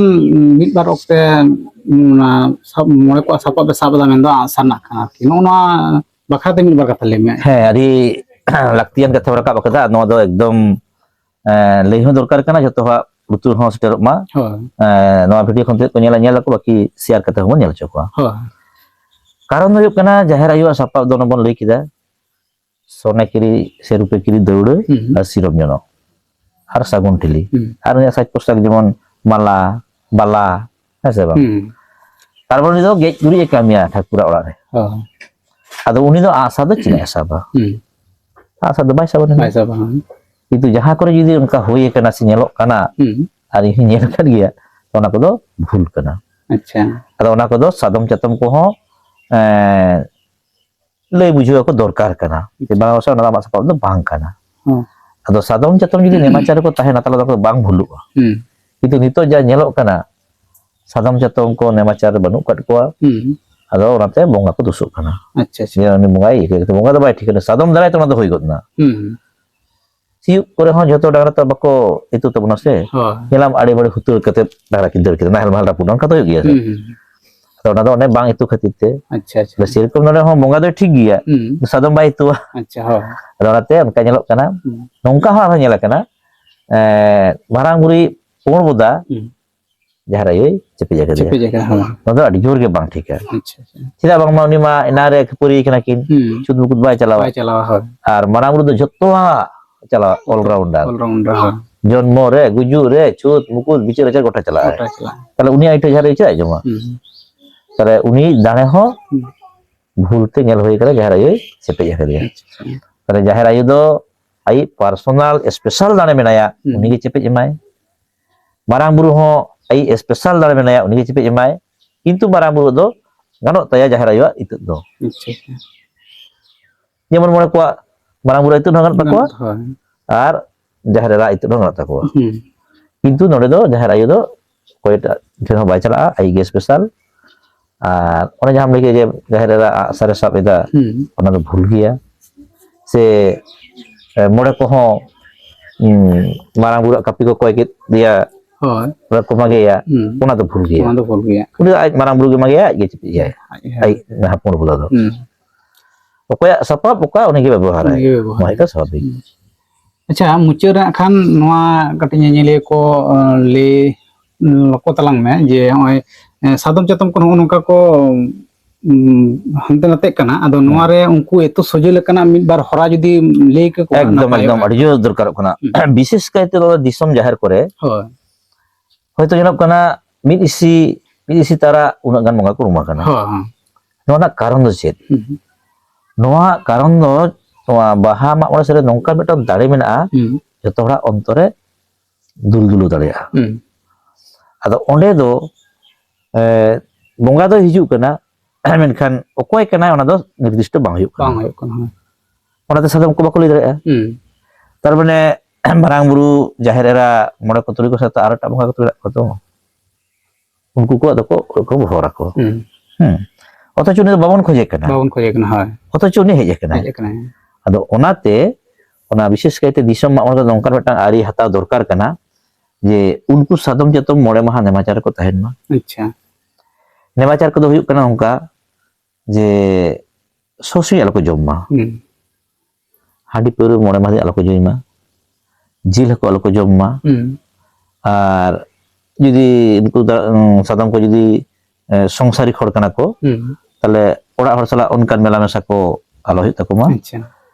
ᱢᱤᱫ ᱵᱟᱨ ᱚᱠᱛᱮ ᱚᱱᱟ ᱥᱟᱵ, ᱢᱚᱬᱮ ᱠᱚᱣᱟᱜ ᱥᱟᱯᱟᱵ ᱮ ᱥᱟᱵ ᱮᱫᱟ, ᱢᱮᱱᱫᱚ ᱟᱸᱜᱼᱥᱟᱨ ᱱᱟᱜ ᱠᱷᱟᱱ ᱟᱨᱠᱤ᱾ ᱱᱚᱜᱼᱚ ᱱᱚᱣᱟ ᱵᱟᱠᱷᱨᱟ ᱛᱮ ᱢᱤᱫ ᱵᱟᱨ ᱠᱟᱛᱷᱟ ᱞᱟᱹᱭ ᱢᱮ᱾ ᱦᱮᱸ, ᱟᱹᱰᱤ ᱞᱟᱹᱠᱛᱤᱭᱟᱱ ᱠᱟᱛᱷᱟ ᱨᱟᱠᱟᱵ ᱟᱠᱟᱫᱟ᱾ ᱱᱚᱣᱟ ᱫᱚ ᱮᱠᱫᱚᱢ, ᱮ, ᱞᱟᱹᱭ ᱦᱚᱸ ᱫᱚᱨᱠᱟᱨ ᱠᱟᱱᱟ, ᱡᱚᱛᱚ ᱦᱚᱲᱟᱜ ᱞᱩᱛᱩᱨ ᱦᱚᱸ ᱥᱮᱴᱮᱨᱚᱜ ᱢᱟ᱾ ᱦᱳᱭ᱾ ᱮ, ᱱᱚᱣᱟ ᱵᱷᱤᱰᱤᱭᱳ ᱠᱷᱚᱱ ᱛᱤᱱᱟᱹᱜ ᱠᱚ ᱧᱮᱞᱟ, ᱧᱮᱞ ᱟᱠᱚ, ᱵᱟᱹᱠᱤ ᱥᱮᱭᱟᱨ ᱠᱟᱛᱮ ᱦᱚᱸᱵᱚᱱ ᱧᱮᱞ ᱦᱚᱪᱚ ᱠᱚᱣᱟ᱾ ᱦᱳᱭ᱾ ᱠᱟᱨᱚᱱ ᱫᱚ ᱦᱩᱭᱩᱜ ᱠᱟᱱᱟ, ᱡᱟᱦᱮᱨ ᱟᱭᱳᱣᱟᱜ ᱥᱟᱯᱟᱵ ᱫᱚ ᱚᱱᱟ ᱵᱚᱱ ᱞᱟᱹᱭ ᱠᱮᱫᱟ, ᱥᱚᱱᱮ ᱠᱤᱨᱤ ᱥᱮ ᱨᱩᱯᱮ ᱠᱤᱨᱤ ᱫᱟᱹᱣᱲᱟᱹ ᱦᱩᱸ᱾ ᱟᱨ ᱥᱤᱨᱚᱢ ᱡᱚᱱᱚᱜ ᱟᱨ ᱥᱟᱹᱜᱩᱱ ᱴᱷᱤᱞᱤ᱾ ᱦᱩᱸ᱾ ᱟᱨ ᱩᱱᱤᱭᱟᱜ ᱥᱟᱡᱽ ᱯᱳᱥᱟᱠ ᱡᱮᱢᱚᱱ ᱢᱟᱞᱟ, ᱵᱟᱞᱟ, ᱦᱮᱸ ᱥᱮ ᱵᱟᱝ? ᱦᱩᱸ᱾ ᱛᱟᱨᱯᱚᱨ ᱩᱱᱤ ᱫᱚ ᱜᱮᱡ ᱜᱩᱨᱤᱡ ᱮ ᱠᱟᱹᱢᱤᱭᱟ ᱴᱷᱟᱹᱠᱩᱨᱟᱜ ᱚᱲᱟᱜ ᱨᱮ᱾ ᱦᱳᱭ᱾ ᱟᱫᱚ ᱩᱱᱤ ᱫᱚ ᱟᱸᱜᱼᱥᱟᱨ ᱫᱚ ᱪᱮᱫᱟᱜ ᱮ ᱥᱟᱵᱟ? ᱦᱩᱸ᱾ ᱟᱸᱜᱼᱥᱟᱨ ᱫᱚ ᱵᱟᱭ ᱥᱟᱵᱟ ᱱᱩᱭ ᱫᱚ᱾ ᱵᱟᱭ ᱥᱟᱵᱟ, ᱦᱮᱸ᱾ ᱠᱤᱱᱛᱩ ᱡᱟᱦᱟᱸ ᱠᱚᱨᱮ ᱡᱩᱫᱤ ᱚᱱᱠᱟ ᱦᱩᱭ ᱟᱠᱟᱱᱟ ᱥᱮ ᱧᱮᱞᱚᱜ ᱠᱟᱱᱟ, ᱦᱩᱸ᱾ ᱟᱨ ᱤᱧ ᱦᱚᱸᱧ ᱧᱮᱞ ᱟᱠᱟᱫ ᱜᱮᱭᱟ, ᱚᱱᱟ ᱠᱚᱫᱚ ᱵᱷᱩᱞ ᱠᱟᱱᱟ᱾ ᱟᱪᱪᱷᱟ᱾ ᱟᱫᱚ ᱚᱱᱟ ᱠᱚᱫᱚ ᱥᱟᱫᱚᱢ ᱪᱟᱛᱚᱢ ᱠᱚᱦᱚᱸ, ᱮᱸ, ᱞᱟᱹᱭ ᱵᱩᱡᱷᱟᱹᱣ ᱟᱠᱚ ᱫᱚᱨᱠᱟᱨ ᱠᱟᱱᱟ ᱡᱮ, ᱟᱪᱪᱷᱟ᱾ ᱵᱟᱝ, ᱚᱱᱟ ᱫᱚ ᱟᱢᱟᱜ ᱥᱟᱯᱟᱵ ᱫᱚ ᱵᱟᱝ ᱠᱟᱱᱟ᱾ ᱦᱚᱸ᱾ ᱟᱫᱚ ᱥᱟᱫᱚᱢ ᱪᱟᱛᱚᱢ ᱡᱩᱫᱤ ᱱᱮᱢᱟᱪᱟᱨ ᱨᱮᱠᱚ ᱛᱟᱦᱮᱱᱟ, ᱛᱟᱦᱚᱞᱮ ᱫᱚ ᱵᱟᱝ ᱵᱷᱩᱞᱩᱜᱼᱟ᱾ ᱦᱩᱸ᱾ ᱠᱤᱱᱛᱩ ᱱᱤᱛᱚᱜ ᱡᱟ ᱧᱮᱞᱚᱜ ᱠᱟᱱᱟ, ᱥᱟᱫᱚᱢ ᱪᱟᱛᱚᱢ ᱠᱚ ᱱᱮᱢᱟᱪᱟᱨ ᱨᱮ ᱵᱟᱹᱱᱩᱜ ᱟᱠᱟᱫ ᱠᱚᱣᱟ, ᱦᱩᱸ᱾ ᱟᱫᱚ ᱚᱱᱟᱛᱮ ᱵᱚᱸᱜᱟ ᱠᱚ ᱫᱩᱥᱚᱜ ᱠᱟᱱᱟ᱾ ᱟᱪᱪᱷᱟ, ᱟᱪᱪᱷᱟ᱾ ᱡᱮ ᱩᱱᱤ ᱵᱚᱸᱜᱟᱭ ᱤᱭᱟᱹ ᱠᱮᱫᱟ, ᱵᱚᱸᱜᱟ ᱫᱚ ᱵᱟᱭ ᱴᱷᱤᱠᱟᱹᱱᱟ, ᱥᱟᱫᱚᱢ ᱫᱟᱨᱟᱭ ᱛᱮ ᱚᱱᱟ ᱫᱚ ᱦᱩᱭ ᱜᱚᱫ ᱮᱱᱟ᱾ ᱦᱩᱸ᱾ ᱥᱤᱭᱳᱜ ᱠᱚᱨᱮ ᱦᱚᱸ ᱡᱷᱚᱛᱚ ᱰᱟᱝᱨᱟ ᱛᱚ ᱵᱟᱠᱚ ᱤᱛᱩ ᱛᱟᱵᱚᱱᱟ ᱥᱮ᱾ ᱦᱳᱭ᱾ ᱧᱮᱞᱟᱢ ᱟᱹᱰᱤ ᱵᱟᱹᱲᱤ ᱦᱩᱛᱟᱹᱲ ᱠᱟᱛᱮ ᱰᱟᱝᱨᱟ ᱠᱤᱱ ᱫᱟᱹᱲ ᱠᱮᱫᱟ, ᱱᱟᱦᱮᱞ ᱢᱟᱦᱮᱞ ᱨᱟᱹᱯᱩᱫ, ᱚᱱᱠᱟ ᱫᱚ ᱦᱩᱭᱩᱜ ᱜᱮᱭᱟ ᱥᱮ᱾ ᱦᱩᱸ, ᱦᱩᱸ, ᱦᱩᱸ᱾ ᱟᱫᱚ ᱚᱱᱟ ᱫᱚ ᱚᱱᱮ ᱵᱟᱝ ᱤᱛᱩ ᱠᱷᱟᱹᱛᱤᱨ ᱛᱮ᱾ ᱟᱪᱪᱷᱟ, ᱟᱪᱪᱷᱟ᱾ ᱥᱮᱨᱚᱠᱚᱢ ᱱᱚᱰᱮ ᱦᱚᱸ ᱵᱚᱸᱜᱟ ᱫᱚᱭ ᱴᱷᱤᱠ ᱜᱮᱭᱟ, ᱦᱩᱸ᱾ ᱥᱟᱫᱚᱢ ᱵᱟᱭ ᱤᱛᱩᱣᱟ᱾ ᱟᱪᱪᱷᱟ, ᱦᱳᱭ᱾ ᱟᱫᱚ ᱚᱱᱟᱛᱮ ᱚᱱᱠᱟ ᱧᱮᱞᱚᱜ ᱠᱟᱱᱟ᱾ ᱦᱩᱸ᱾ ᱱᱚᱝᱠᱟ ᱦᱚᱸ ᱟᱨᱦᱚᱸ ᱧᱮᱞ ᱟᱠᱟᱱᱟ, ᱮᱸ, ᱢᱟᱨᱟᱝ ᱵᱩᱨᱩ ᱯᱩᱸᱰ ᱵᱚᱫᱟ ᱦᱩᱸ᱾ ᱡᱟᱦᱮᱨ ᱟᱭᱳᱭ ᱪᱮᱯᱮᱡ ᱟᱠᱟᱫᱮᱭᱟ᱾ ᱪᱮᱯᱮᱡ ᱟᱠᱟᱫ, ᱦᱳᱭ᱾ ᱱᱚᱣᱟ ᱫᱚ ᱟᱹᱰᱤ ᱡᱳᱨ ᱜᱮ ᱵᱟᱝ ᱴᱷᱤᱠᱟ᱾ ᱟᱪᱪᱷᱟ, ᱟᱪᱪᱷᱟ᱾ ᱪᱮᱫᱟᱜ ᱵᱟᱝᱢᱟ ᱩᱱᱤ ᱢᱟ ᱮᱱᱟ ᱨᱮ ᱠᱷᱟᱹᱯᱟᱹᱨᱤ ᱠᱟᱱᱟ ᱠᱤᱱ, ᱦᱩᱸ᱾ ᱪᱷᱩᱛ ᱢᱩᱠᱩᱛ ᱵᱟᱭ ᱪᱟᱞᱟᱣᱟ᱾ ᱵᱟᱭ ᱪᱟᱞᱟᱣᱟ, ᱦᱳᱭ᱾ ᱟᱨ ᱢᱟᱨᱟᱝ ᱵᱩᱨᱩ ᱫᱚ ᱡᱷᱚᱛᱚᱣᱟᱜ ᱪᱟᱞᱟᱣ, all rounder᱾ All rounder, ᱦᱳᱭ᱾ ᱡᱚᱱᱢᱚ ᱨᱮ, ᱜᱩᱡᱩᱜ ᱨᱮ, ᱪᱷᱩᱛ ᱢᱩᱠᱩᱛ ᱵᱤᱪᱟᱹᱨ ᱟᱪᱟᱨ ᱜᱚᱴᱟ ᱪᱟᱞᱟᱜᱼᱟᱭ᱾ ᱜᱚᱴᱟ ᱪᱟᱞᱟᱜᱼᱟ᱾ ᱛᱟᱦᱞᱮ ᱩᱱᱤ ᱟᱡ ᱴᱷᱮᱱ ᱡᱟᱦᱟᱸ ᱨᱮ ᱪᱮᱫᱟᱜ ᱡᱚᱢᱟ? ᱦᱩᱸ᱾ ᱛᱟᱦᱞᱮ ᱩᱱᱤ ᱫᱟᱲᱮ ᱦᱚᱸ ᱦᱩᱸ᱾ ᱵᱷᱩᱞ ᱛᱮ ᱧᱮᱞ ᱦᱩᱭ ᱟᱠᱟᱱᱟ, ᱡᱟᱦᱮᱨ ᱟᱭᱳᱭ ᱪᱮᱯᱮᱡ ᱟᱠᱟᱫᱮᱭᱟ᱾ ᱟᱪᱪᱷᱟ, ᱟᱪᱪᱷᱟ᱾ ᱛᱟᱦᱞᱮ ᱡᱟᱦᱮᱨ ᱟᱭᱳ ᱫᱚ ᱟᱡ personal special ᱫᱟᱲᱮ ᱢᱮᱱᱟᱭᱟ, ᱦᱩᱸ᱾ ᱩᱱᱤᱜᱮ ᱪᱮᱯᱮᱡ ᱮᱢᱟᱭ᱾ ᱢᱟᱨᱟᱝ ᱵᱩᱨᱩ ᱦᱚᱸ ᱟᱡ special ᱫᱟᱲᱮ ᱢᱮᱱᱟᱭᱟ, ᱩᱱᱤᱜᱮ ᱪᱮᱯᱮᱡ ᱮᱢᱟᱭ᱾ ᱠᱤᱱᱛᱩ ᱢᱟᱨᱟᱝ ᱵᱩᱨᱩ ᱫᱚ ᱜᱟᱱᱚᱜ ᱛᱟᱭᱟ ᱡᱟᱦᱮᱨ ᱟᱭᱳᱣᱟᱜ ᱤᱛᱟᱹᱫ ᱫᱚ᱾ ᱟᱪᱪᱷᱟ, ᱟᱪᱪᱷᱟ᱾ ᱡᱮᱢᱚᱱ ᱢᱚᱬᱮ ᱠᱚᱣᱟᱜ ᱢᱟᱨᱟᱝ ᱵᱩᱨᱩ ᱤᱛᱟᱹᱫ ᱦᱚᱸ ᱜᱟᱱᱚᱜ ᱛᱟᱠᱚᱣᱟ, ᱦᱳᱭ᱾ ᱟᱨ ᱡᱟᱦᱮᱨ ᱮᱨᱟ ᱤᱛᱟᱹᱫ ᱦᱚᱸ ᱜᱟᱱᱚᱜ ᱛᱟᱠᱚᱣᱟ᱾ ᱦᱩᱸ᱾ ᱠᱤᱱᱛᱩ ᱱᱚᱰᱮ ᱫᱚ ᱡᱟᱦᱮᱨ ᱟᱭᱳ ᱫᱚ ᱚᱠᱚᱭᱴᱟᱜ ᱴᱷᱮᱱ ᱦᱚᱸ ᱵᱟᱭ ᱪᱟᱞᱟᱜᱼᱟ, ᱟᱡ ᱜᱮ special᱾ ᱟᱨ ᱚᱱᱮ ᱡᱟᱦᱟᱸᱢ ᱞᱟᱹᱭ ᱠᱮᱫ ᱡᱮ ᱡᱟᱦᱮᱨ ᱮᱨᱟ ᱟᱜ ᱥᱟᱨᱮ ᱥᱟᱵ ᱮᱫᱟ, ᱦᱩᱸ᱾ ᱚᱱᱟ ᱫᱚ ᱵᱷᱩᱞ ᱜᱮᱭᱟ᱾ ᱥᱮ, ᱮ, ᱢᱚᱬᱮ ᱠᱚᱦᱚᱸ, ᱩᱸ, ᱢᱟᱨᱟᱝ ᱵᱩᱨᱩᱣᱟᱜ ᱠᱟᱹᱯᱤ ᱠᱚ ᱠᱚᱭ ᱠᱮᱫ ᱫᱮᱭᱟ, ᱦᱳᱭ᱾ ᱚᱱᱟ ᱠᱚ ᱢᱟᱜᱮᱭᱟ, ᱦᱩᱸ᱾ ᱚᱱᱟ ᱫᱚ ᱵᱷᱩᱞ ᱜᱮᱭᱟ᱾ ᱚᱱᱟ ᱫᱚ ᱵᱷᱩᱞ ᱜᱮᱭᱟ᱾ ᱩᱱᱤ ᱫᱚ ᱟᱡ ᱢᱟᱨᱟᱝ ᱵᱩᱨᱩ ᱜᱮ ᱢᱟᱜᱮᱭᱟ, ᱟᱡ ᱜᱮ ᱪᱮᱫ ᱮᱭᱟᱭ? ᱟᱡ ᱦᱮᱸ᱾ ᱟᱡ ᱦᱚᱯᱚᱱ ᱦᱚᱯᱚᱱ ᱫᱚ᱾ ᱦᱩᱸ᱾ ᱚᱠᱚᱭᱟᱜ ᱥᱟᱯᱟᱵ ᱚᱠᱟ, ᱩᱱᱤ ᱜᱮ ᱵᱮᱵᱚᱦᱟᱨᱟᱭ᱾ ᱩᱱᱤ ᱜᱮ ᱵᱮᱵᱚᱦᱟᱨᱟᱭ᱾ ᱱᱚᱣᱟ ᱦᱩᱭᱩᱜ ᱠᱟᱱᱟ ᱥᱟᱵᱷᱟᱵᱤᱠ᱾ ᱦᱩᱸ᱾ ᱟᱪᱪᱷᱟ, ᱢᱩᱪᱟᱹᱫ ᱨᱮ ᱦᱟᱸᱜ ᱠᱷᱟᱱ ᱱᱚᱣᱟ ᱠᱟᱹᱴᱤᱡ ᱧᱮᱧᱮᱞᱤᱭᱟᱹ ᱠᱚ, ᱟᱸ, ᱞᱟᱹᱭ, ᱩᱸ, ᱞᱚᱠᱚ ᱛᱟᱞᱟᱝ ᱢᱮ ᱡᱮ ᱱᱚᱜᱼᱚᱭ, ᱮᱸ, ᱥᱟᱫᱚᱢ ᱪᱟᱛᱚᱢ ᱠᱚ ᱱᱚᱜᱼᱚ ᱱᱚᱝᱠᱟ ᱠᱚ, ᱩᱸ, ᱦᱟᱱᱛᱮ ᱱᱟᱛᱮᱜ ᱠᱟᱱᱟ, ᱟᱫᱚ ᱱᱚᱣᱟ ᱨᱮ ᱩᱱᱠᱩ ᱮᱛᱚ ᱥᱚᱡᱷᱮ ᱞᱮᱠᱟᱱᱟᱜ ᱢᱤᱫ ᱵᱟᱨ ᱦᱚᱨᱟ ᱡᱩᱫᱤ ᱞᱟᱹᱭ ᱠᱮᱠᱚᱣᱟ, ᱮᱠᱫᱚᱢ, ᱱᱟᱯᱟᱭᱚᱜᱼᱟ᱾ ᱮᱠᱫᱚᱢ, ᱟᱹᱰᱤ ᱡᱳᱨ ᱫᱚᱨᱠᱟᱨᱚᱜ ᱠᱟᱱᱟ᱾ ᱦᱩᱸ᱾ ᱵᱤᱥᱮᱥ ᱠᱟᱭᱛᱮ ᱱᱚᱣᱟ ᱫᱤᱥᱚᱢ ᱡᱟᱦᱮᱨ ᱠᱚᱨᱮ ᱦᱳᱭ᱾ ᱦᱚᱭᱛᱳ ᱧᱮᱞᱚᱜ ᱠᱟᱱᱟ ᱢᱤᱫ ᱤᱥᱤ, ᱢᱤᱫ ᱤᱥᱤ ᱛᱟᱨᱟ ᱩᱱᱟᱹᱜ ᱜᱟᱱ ᱵᱚᱸᱜᱟ ᱠᱚ ᱨᱩᱢ ᱟᱠᱟᱱᱟ᱾ ᱦᱳᱭ, ᱦᱳᱭ᱾ ᱱᱚᱣᱟ ᱨᱮᱱᱟᱜ ᱠᱟᱨᱚᱱ ᱫᱚ ᱪᱮᱫ? ᱦᱩᱸ᱾ ᱱᱚᱣᱟ ᱠᱟᱨᱚᱱ ᱫᱚ ᱱᱚᱣᱟ ᱵᱟᱦᱟ ᱢᱟᱜ ᱢᱚᱬᱮ ᱥᱮᱫ ᱨᱮ ᱱᱚᱝᱠᱟ ᱢᱤᱫᱴᱟᱝ ᱫᱟᱲᱮ ᱢᱮᱱᱟᱜᱼᱟ, ᱦᱩᱸ᱾ ᱡᱚᱛᱚ ᱦᱚᱲᱟᱜ ᱚᱱᱛᱚᱨᱮ ᱫᱩᱞ ᱫᱩᱞᱟᱹᱣ ᱫᱟᱲᱮᱭᱟᱜᱼᱟ᱾ ᱦᱩᱸ᱾ ᱟᱫᱚ ᱚᱸᱰᱮ ᱫᱚ, ᱮ, ᱵᱚᱸᱜᱟ ᱫᱚᱭ ᱦᱤᱡᱩᱜ ᱠᱟᱱᱟ, ᱢᱮᱱᱠᱷᱟᱱ ᱚᱠᱚᱭ ᱠᱟᱱᱟᱭ ᱚᱱᱟ ᱫᱚ ᱱᱤᱨᱫᱤᱥᱴᱚ ᱵᱟᱝ ᱦᱩᱭᱩᱜ ᱠᱟᱱᱟ᱾ ᱵᱟᱝ ᱦᱩᱭᱩᱜ ᱠᱟᱱᱟ, ᱦᱳᱭ᱾ ᱚᱱᱟᱛᱮ ᱥᱟᱫᱚᱢ ᱠᱚ ᱵᱟᱠᱚ ᱞᱟᱹᱭ ᱫᱟᱲᱮᱭᱟᱜᱼᱟ᱾ ᱦᱩᱸ᱾ ᱛᱟᱨ ᱢᱟᱱᱮ ᱢᱟᱨᱟᱝ ᱵᱩᱨᱩ, ᱡᱟᱦᱮᱨ ᱮᱨᱟ, ᱢᱚᱬᱮ ᱠᱚ ᱛᱩᱨᱩᱭ ᱠᱚ ᱥᱟᱶᱛᱮ ᱟᱨ ᱮᱴᱟᱜ ᱵᱚᱸᱜᱟ ᱠᱚ ᱢᱮᱱᱟᱜ ᱠᱚᱣᱟ ᱛᱚ, ᱩᱱᱠᱩ ᱠᱚᱣᱟᱜ ᱫᱚᱠᱚ ᱠᱚ ᱵᱚᱦᱚᱨ ᱟᱠᱚ᱾ ᱦᱩᱸ᱾ ᱦᱮᱸ, ᱚᱛᱷᱚᱪᱚ ᱩᱱᱤ ᱫᱚ ᱵᱟᱵᱚᱱ ᱠᱷᱚᱡᱮ ᱠᱟᱱᱟ᱾ ᱵᱟᱵᱚᱱ ᱠᱷᱚᱡᱮ ᱠᱟᱱᱟ, ᱦᱳᱭ᱾ ᱚᱛᱷᱚᱪᱚ ᱩᱱᱤ ᱦᱮᱡ ᱟᱠᱟᱱᱟᱭ᱾ ᱦᱮᱡ ᱟᱠᱟᱱᱟᱭ᱾ ᱟᱫᱚ ᱚᱱᱟᱛᱮ ᱚᱱᱟ ᱵᱤᱥᱮᱥ ᱠᱟᱭᱛᱮ ᱫᱤᱥᱚᱢ ᱢᱟᱜ ᱢᱚᱬᱮ ᱫᱚ ᱱᱚᱝᱠᱟᱱ ᱢᱤᱫᱴᱟᱝ ᱟᱹᱨᱤ ᱦᱟᱛᱟᱣ ᱫᱚᱨᱠᱟᱨ ᱠᱟᱱᱟ ᱡᱮ ᱩᱱᱠᱩ ᱥᱟᱫᱚᱢ ᱪᱟᱛᱚᱢ ᱢᱚᱬᱮ ᱢᱟᱦᱟ ᱱᱮᱢᱟᱪᱟᱨ ᱨᱮᱠᱚ ᱛᱟᱦᱮᱱ ᱢᱟ᱾ ᱟᱪᱪᱷᱟ᱾ ᱱᱮᱢᱟᱪᱟᱨ ᱠᱚᱫᱚ ᱦᱩᱭᱩᱜ ᱠᱟᱱᱟ ᱱᱚᱝᱠᱟ ᱡᱮ ᱥᱚᱥᱤ ᱟᱞᱚ ᱠᱚ ᱡᱚᱢ ᱢᱟ, ᱦᱩᱸ᱾ ᱦᱟᱺᱰᱤ ᱯᱟᱹᱣᱨᱟᱹ ᱢᱚᱬᱮ ᱢᱟᱦᱟ ᱫᱤᱱ ᱟᱞᱚ ᱠᱚ ᱧᱩᱭ ᱢᱟ, ᱡᱤᱞ ᱦᱟᱹᱠᱩ ᱟᱞᱚ ᱠᱚ ᱡᱚᱢ ᱢᱟ, ᱦᱩᱸ᱾ ᱟᱨ ᱡᱩᱫᱤ ᱩᱱᱠᱩ ᱫᱟ-, ᱩᱸ, ᱥᱟᱫᱚᱢ ᱠᱚ ᱡᱩᱫᱤ, ᱮ, ᱥᱚᱝᱥᱟᱨᱤ ᱦᱚᱲ ᱠᱟᱱᱟ ᱠᱚ, ᱦᱩᱸ᱾ ᱛᱟᱦᱞᱮ ᱚᱲᱟᱜ ᱦᱚᱲ ᱥᱟᱞᱟᱜ ᱚᱱᱠᱟᱱ ᱢᱮᱞᱟ ᱢᱮᱥᱟ ᱠᱚ ᱟᱞᱚ ᱦᱩᱭᱩᱜ ᱛᱟᱠᱚ ᱢᱟ᱾ ᱟᱪᱪᱷᱟ᱾